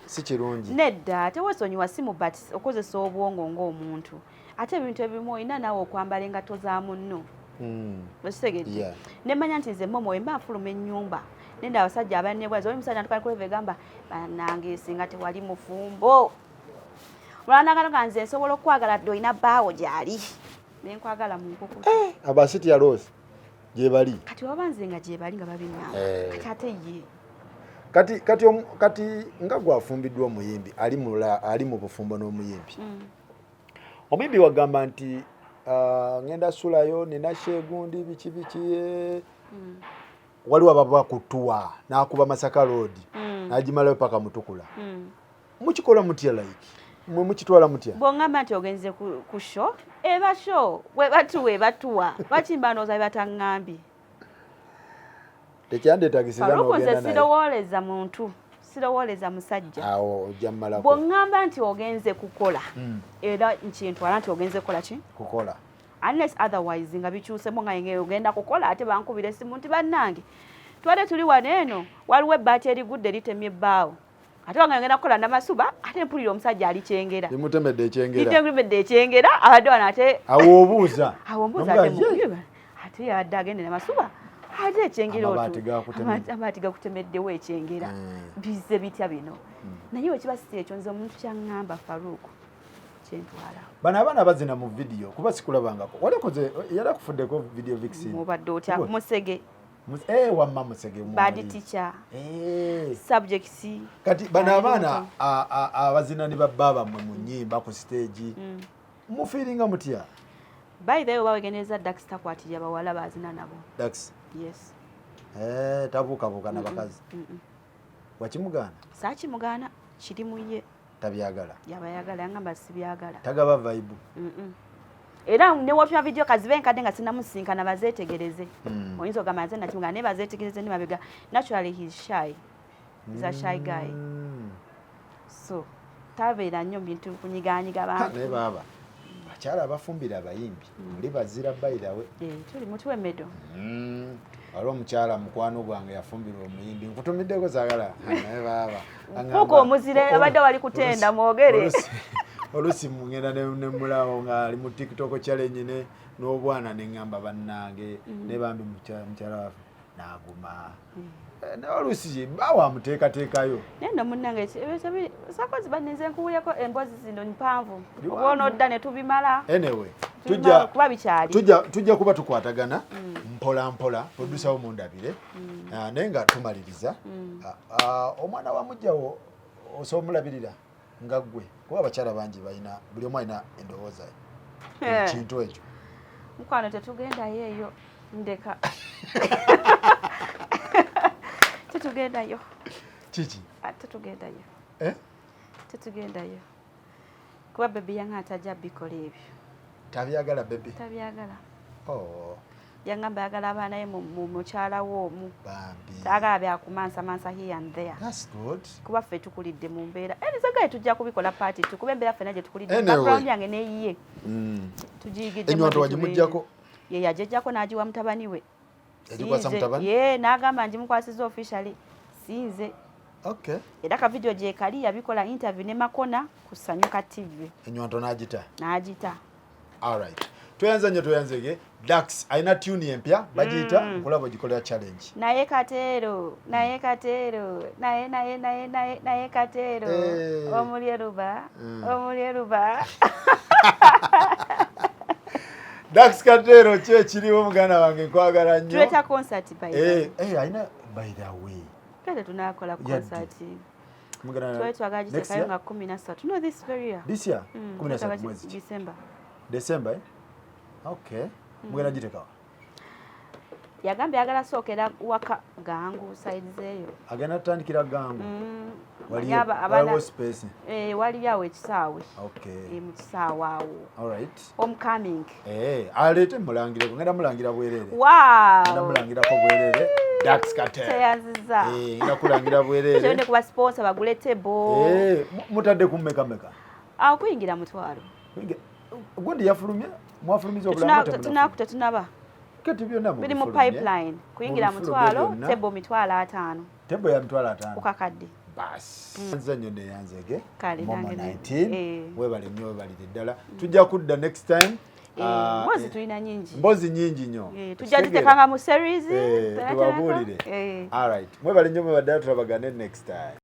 Si kirungi. Nedda, teweesonyiwa simu but okozesa obwongo ng'omuntu. Ate ebintu ebimu olina naawe okwambala engatto za munno. Okitegedde? Yeah. Ne mmanya nti nze Momo bwe mba nfuluma ennyumba nenda abasajja abannebwaza oli musajja natuka kuleva egamba bannange singa tewali mufumbo. Olwanagano nga nze nsobola okwagala dde olina bbaawo gy'ali. Ne nkwagala mu nkukutu. Abasitya Rose gye bali. Kati waba nze nga gye bali nga babiŋŋamba. Kati ate ye. Kati nga gwafumbiddwa omuyimbi ali mu bufumbo n'omuyimbi. Omuyimbi wagamba nti ngenda sulayo nina shegundi biki biki. Waliwo ababa kutuwa n'akuba Masaka Road n'agimalayo paka Mutukula. Mukikola mutya like? Mwe mukitwala mutya? Bw'oŋŋamba nti ogenze ku show, eba show, bwe batuwa ebatuwa. Lwaki mba ndowooza bye bataŋŋambye? Tekyandeetagisiza Faruku nze n'ogenda naye. sirowooleza muntu, sirowooleza musajja. Awo ojja mmalako. Bw'oŋŋamba nti ogenze kukola, era nkintwala nti ogenze kukola ki? Kukola. Unless otherwise nga bikyusemu nga ogenda kukola ate bankubira essimu nti bannange tubadde tuli wano eno waliwo ebbaati erigudde litemye ebbaawo. Ate wange ngenda kukola namasuba ate mpulira omusajja ali Kyengera. Limutemedde ekyengera. Litemedde ekyengera abadde wano ate Awo obuuza. Awo mbuuza Nomugamba, ate ye. ate yabadde agenda namasuba ate ekyengera Amabaati gakutemedde. Amabaati gakutemeddewo ekyengera. Bizze bitya bino? Naye bwe kiba si ekyo nze omuntu kyaŋŋamba Farouk kyentwala. Bano abaana bazina mu video kuba sikulabangako. Wali okoze yali akufuddeko video vixen. Mubadde otya Kuba- Musege. Wamma Musege mwali. Bad teacher. Subjects. Kati bano Bali abaana muto. abazina ne babba bammwe mu nnyimba ku stage. Mufiiringa mutya? By the way, oba wegendereza Dax takwatirira bawala bazina nabo. Dax. Yes. Tabuukabuuka na bakazi. Wakimugaana? Saakimugaana, kiri mu ye. Tabyagala. Yabayagala, yangamba sibyagala. Tagaba vibe. Era ne wotuna video kazibe nkadde nga sinnamusinkana bazeetegereze. Oyinza ogamba nze nakimugaana naye bazeetegereze ne mabega. Naturally he's shy. He's a shy guy. So tabeera nnyo mu bintu kunyigaanyiga bantu. Naye baaba bakyala abafumbira abayimbi muli bazira by the way. Tuli mutuwe medo. Waliwo omukyala mukwano gwange yafumbirwa omuyimbi nkutumiddeko saagala naye baaba. Angamba, Fuuka omuzire, abadde wali kutenda, mwogere. Olusi mugenda ne mulawo ng'ali mu TikTok challenge n'obwana ne ŋŋamba bannange ne bambi mukyala waffe n'aguma. Naye oluusi bawa amuteekateekayo. Naye nno munnange ebyo sakozi banninze nkuwulirako emboozi zino mpanvu. Biwanvu. Oba onodda ne tubimala. Anyway, Tubimala kuba bikyali. Tujja kuba tukwatagana mpola mpola, producer wo mundabire. Naye nga tumaliriza. Omwana wa muggyawo osobola omulabirira nga ggwe, kuba abakyala bangi balina, buli omu alina endowooza ye. Ekintu ekyo. Mukwano tetugendayo eyo, ndeka. Tetugendayo. Kiki? Tetugendayo. Tetugendayo. Kuba baby yange atajja bikola ebyo. Tabyagala baby? Tabyagala. Oh. Yangamba ayagala abaana ye mu mukyala we omu. Bambi. Taagala bya kumansamansa here and there. That's good. Kuba ffe tukulidde mu mbeera. Nze gaye tujja kubikola party tu, kuba embeera ffenna gye tukulidde. Anyway. Background yange n'eyiye. Tugiyigiddemu Ennywanto ebintu wagimuggyako? bingi. Ye yagiggyako n'agiwa mutabani we. Yagikwasa Sinze. mutabani? Ye, n'agamba ngimukwasiza officially. Sinze. Okay. Era ka video gye kali yabikola interview ne Makona ku Sanyuka TV. Ennywanto n'agita? N'agita. All right. Tweyanze nnyo, tweyanzege. Dax alina tune empya bagiyita nkulaba ogikolera challenge. Naye Kateero, naye Kateero, naye naye naye naye naye Kateero. Eh. Omuli eruba, omuli eruba. Dax Kateero, ki ekiriwo muganda wange? Nkwagala nnyo. Tuleeta concert by the Eh, eh, alina, by the way. Twete tunakola Yadde. concert. Mugenda Twali twagala next giteekayo year? nga 13. No, this very year. This year? 13 Twagala mwezi ki? December. December, eh? Okay. Mugenda gitekawa? Yagambye agala sookera waka Gangu sides eyo. Agenda tutandikira Gangu. Manyi abaana- Waliwo space? Eh, waliyo awo ekisaawe. Okay. Eh, mu kisaawe awo. Alright. Homecoming. Eh, aleete mulangireko, ngenda mulangira bwerere. Ngenda Wow. mulangirako bwerere. Dax Kateero. Teyanziza. Eh, ngenda kulangira bwerere. Kyonde kuba sponsor bagule table. Eh, mutadde ku mmeka meka? Awo kuyingira 500. Gundi yafulumye, mwafulumiza obulango temunafulumya? Tunaku tetunaba. Kati byonna Biri mu mubifulumye. pipeline. Kuyingira Mubifulumye 500, byonna. table 50,000. Table ya 50,000. Kukakadde. Basi. Nze nnyo neyanzege. Kale, Momo nange 19. eh. Webale nnyo, webalire ddala. Tujja kudda next time. Eh, Ah, mbozi eh, tulina nyingi. Mbozi nyingi nnyo. Eh, tujja zitekanga mu series. Eh, tubabuulire. Eh. Alright. Mwebale nnyo, mwebaddala, tulabagane next time.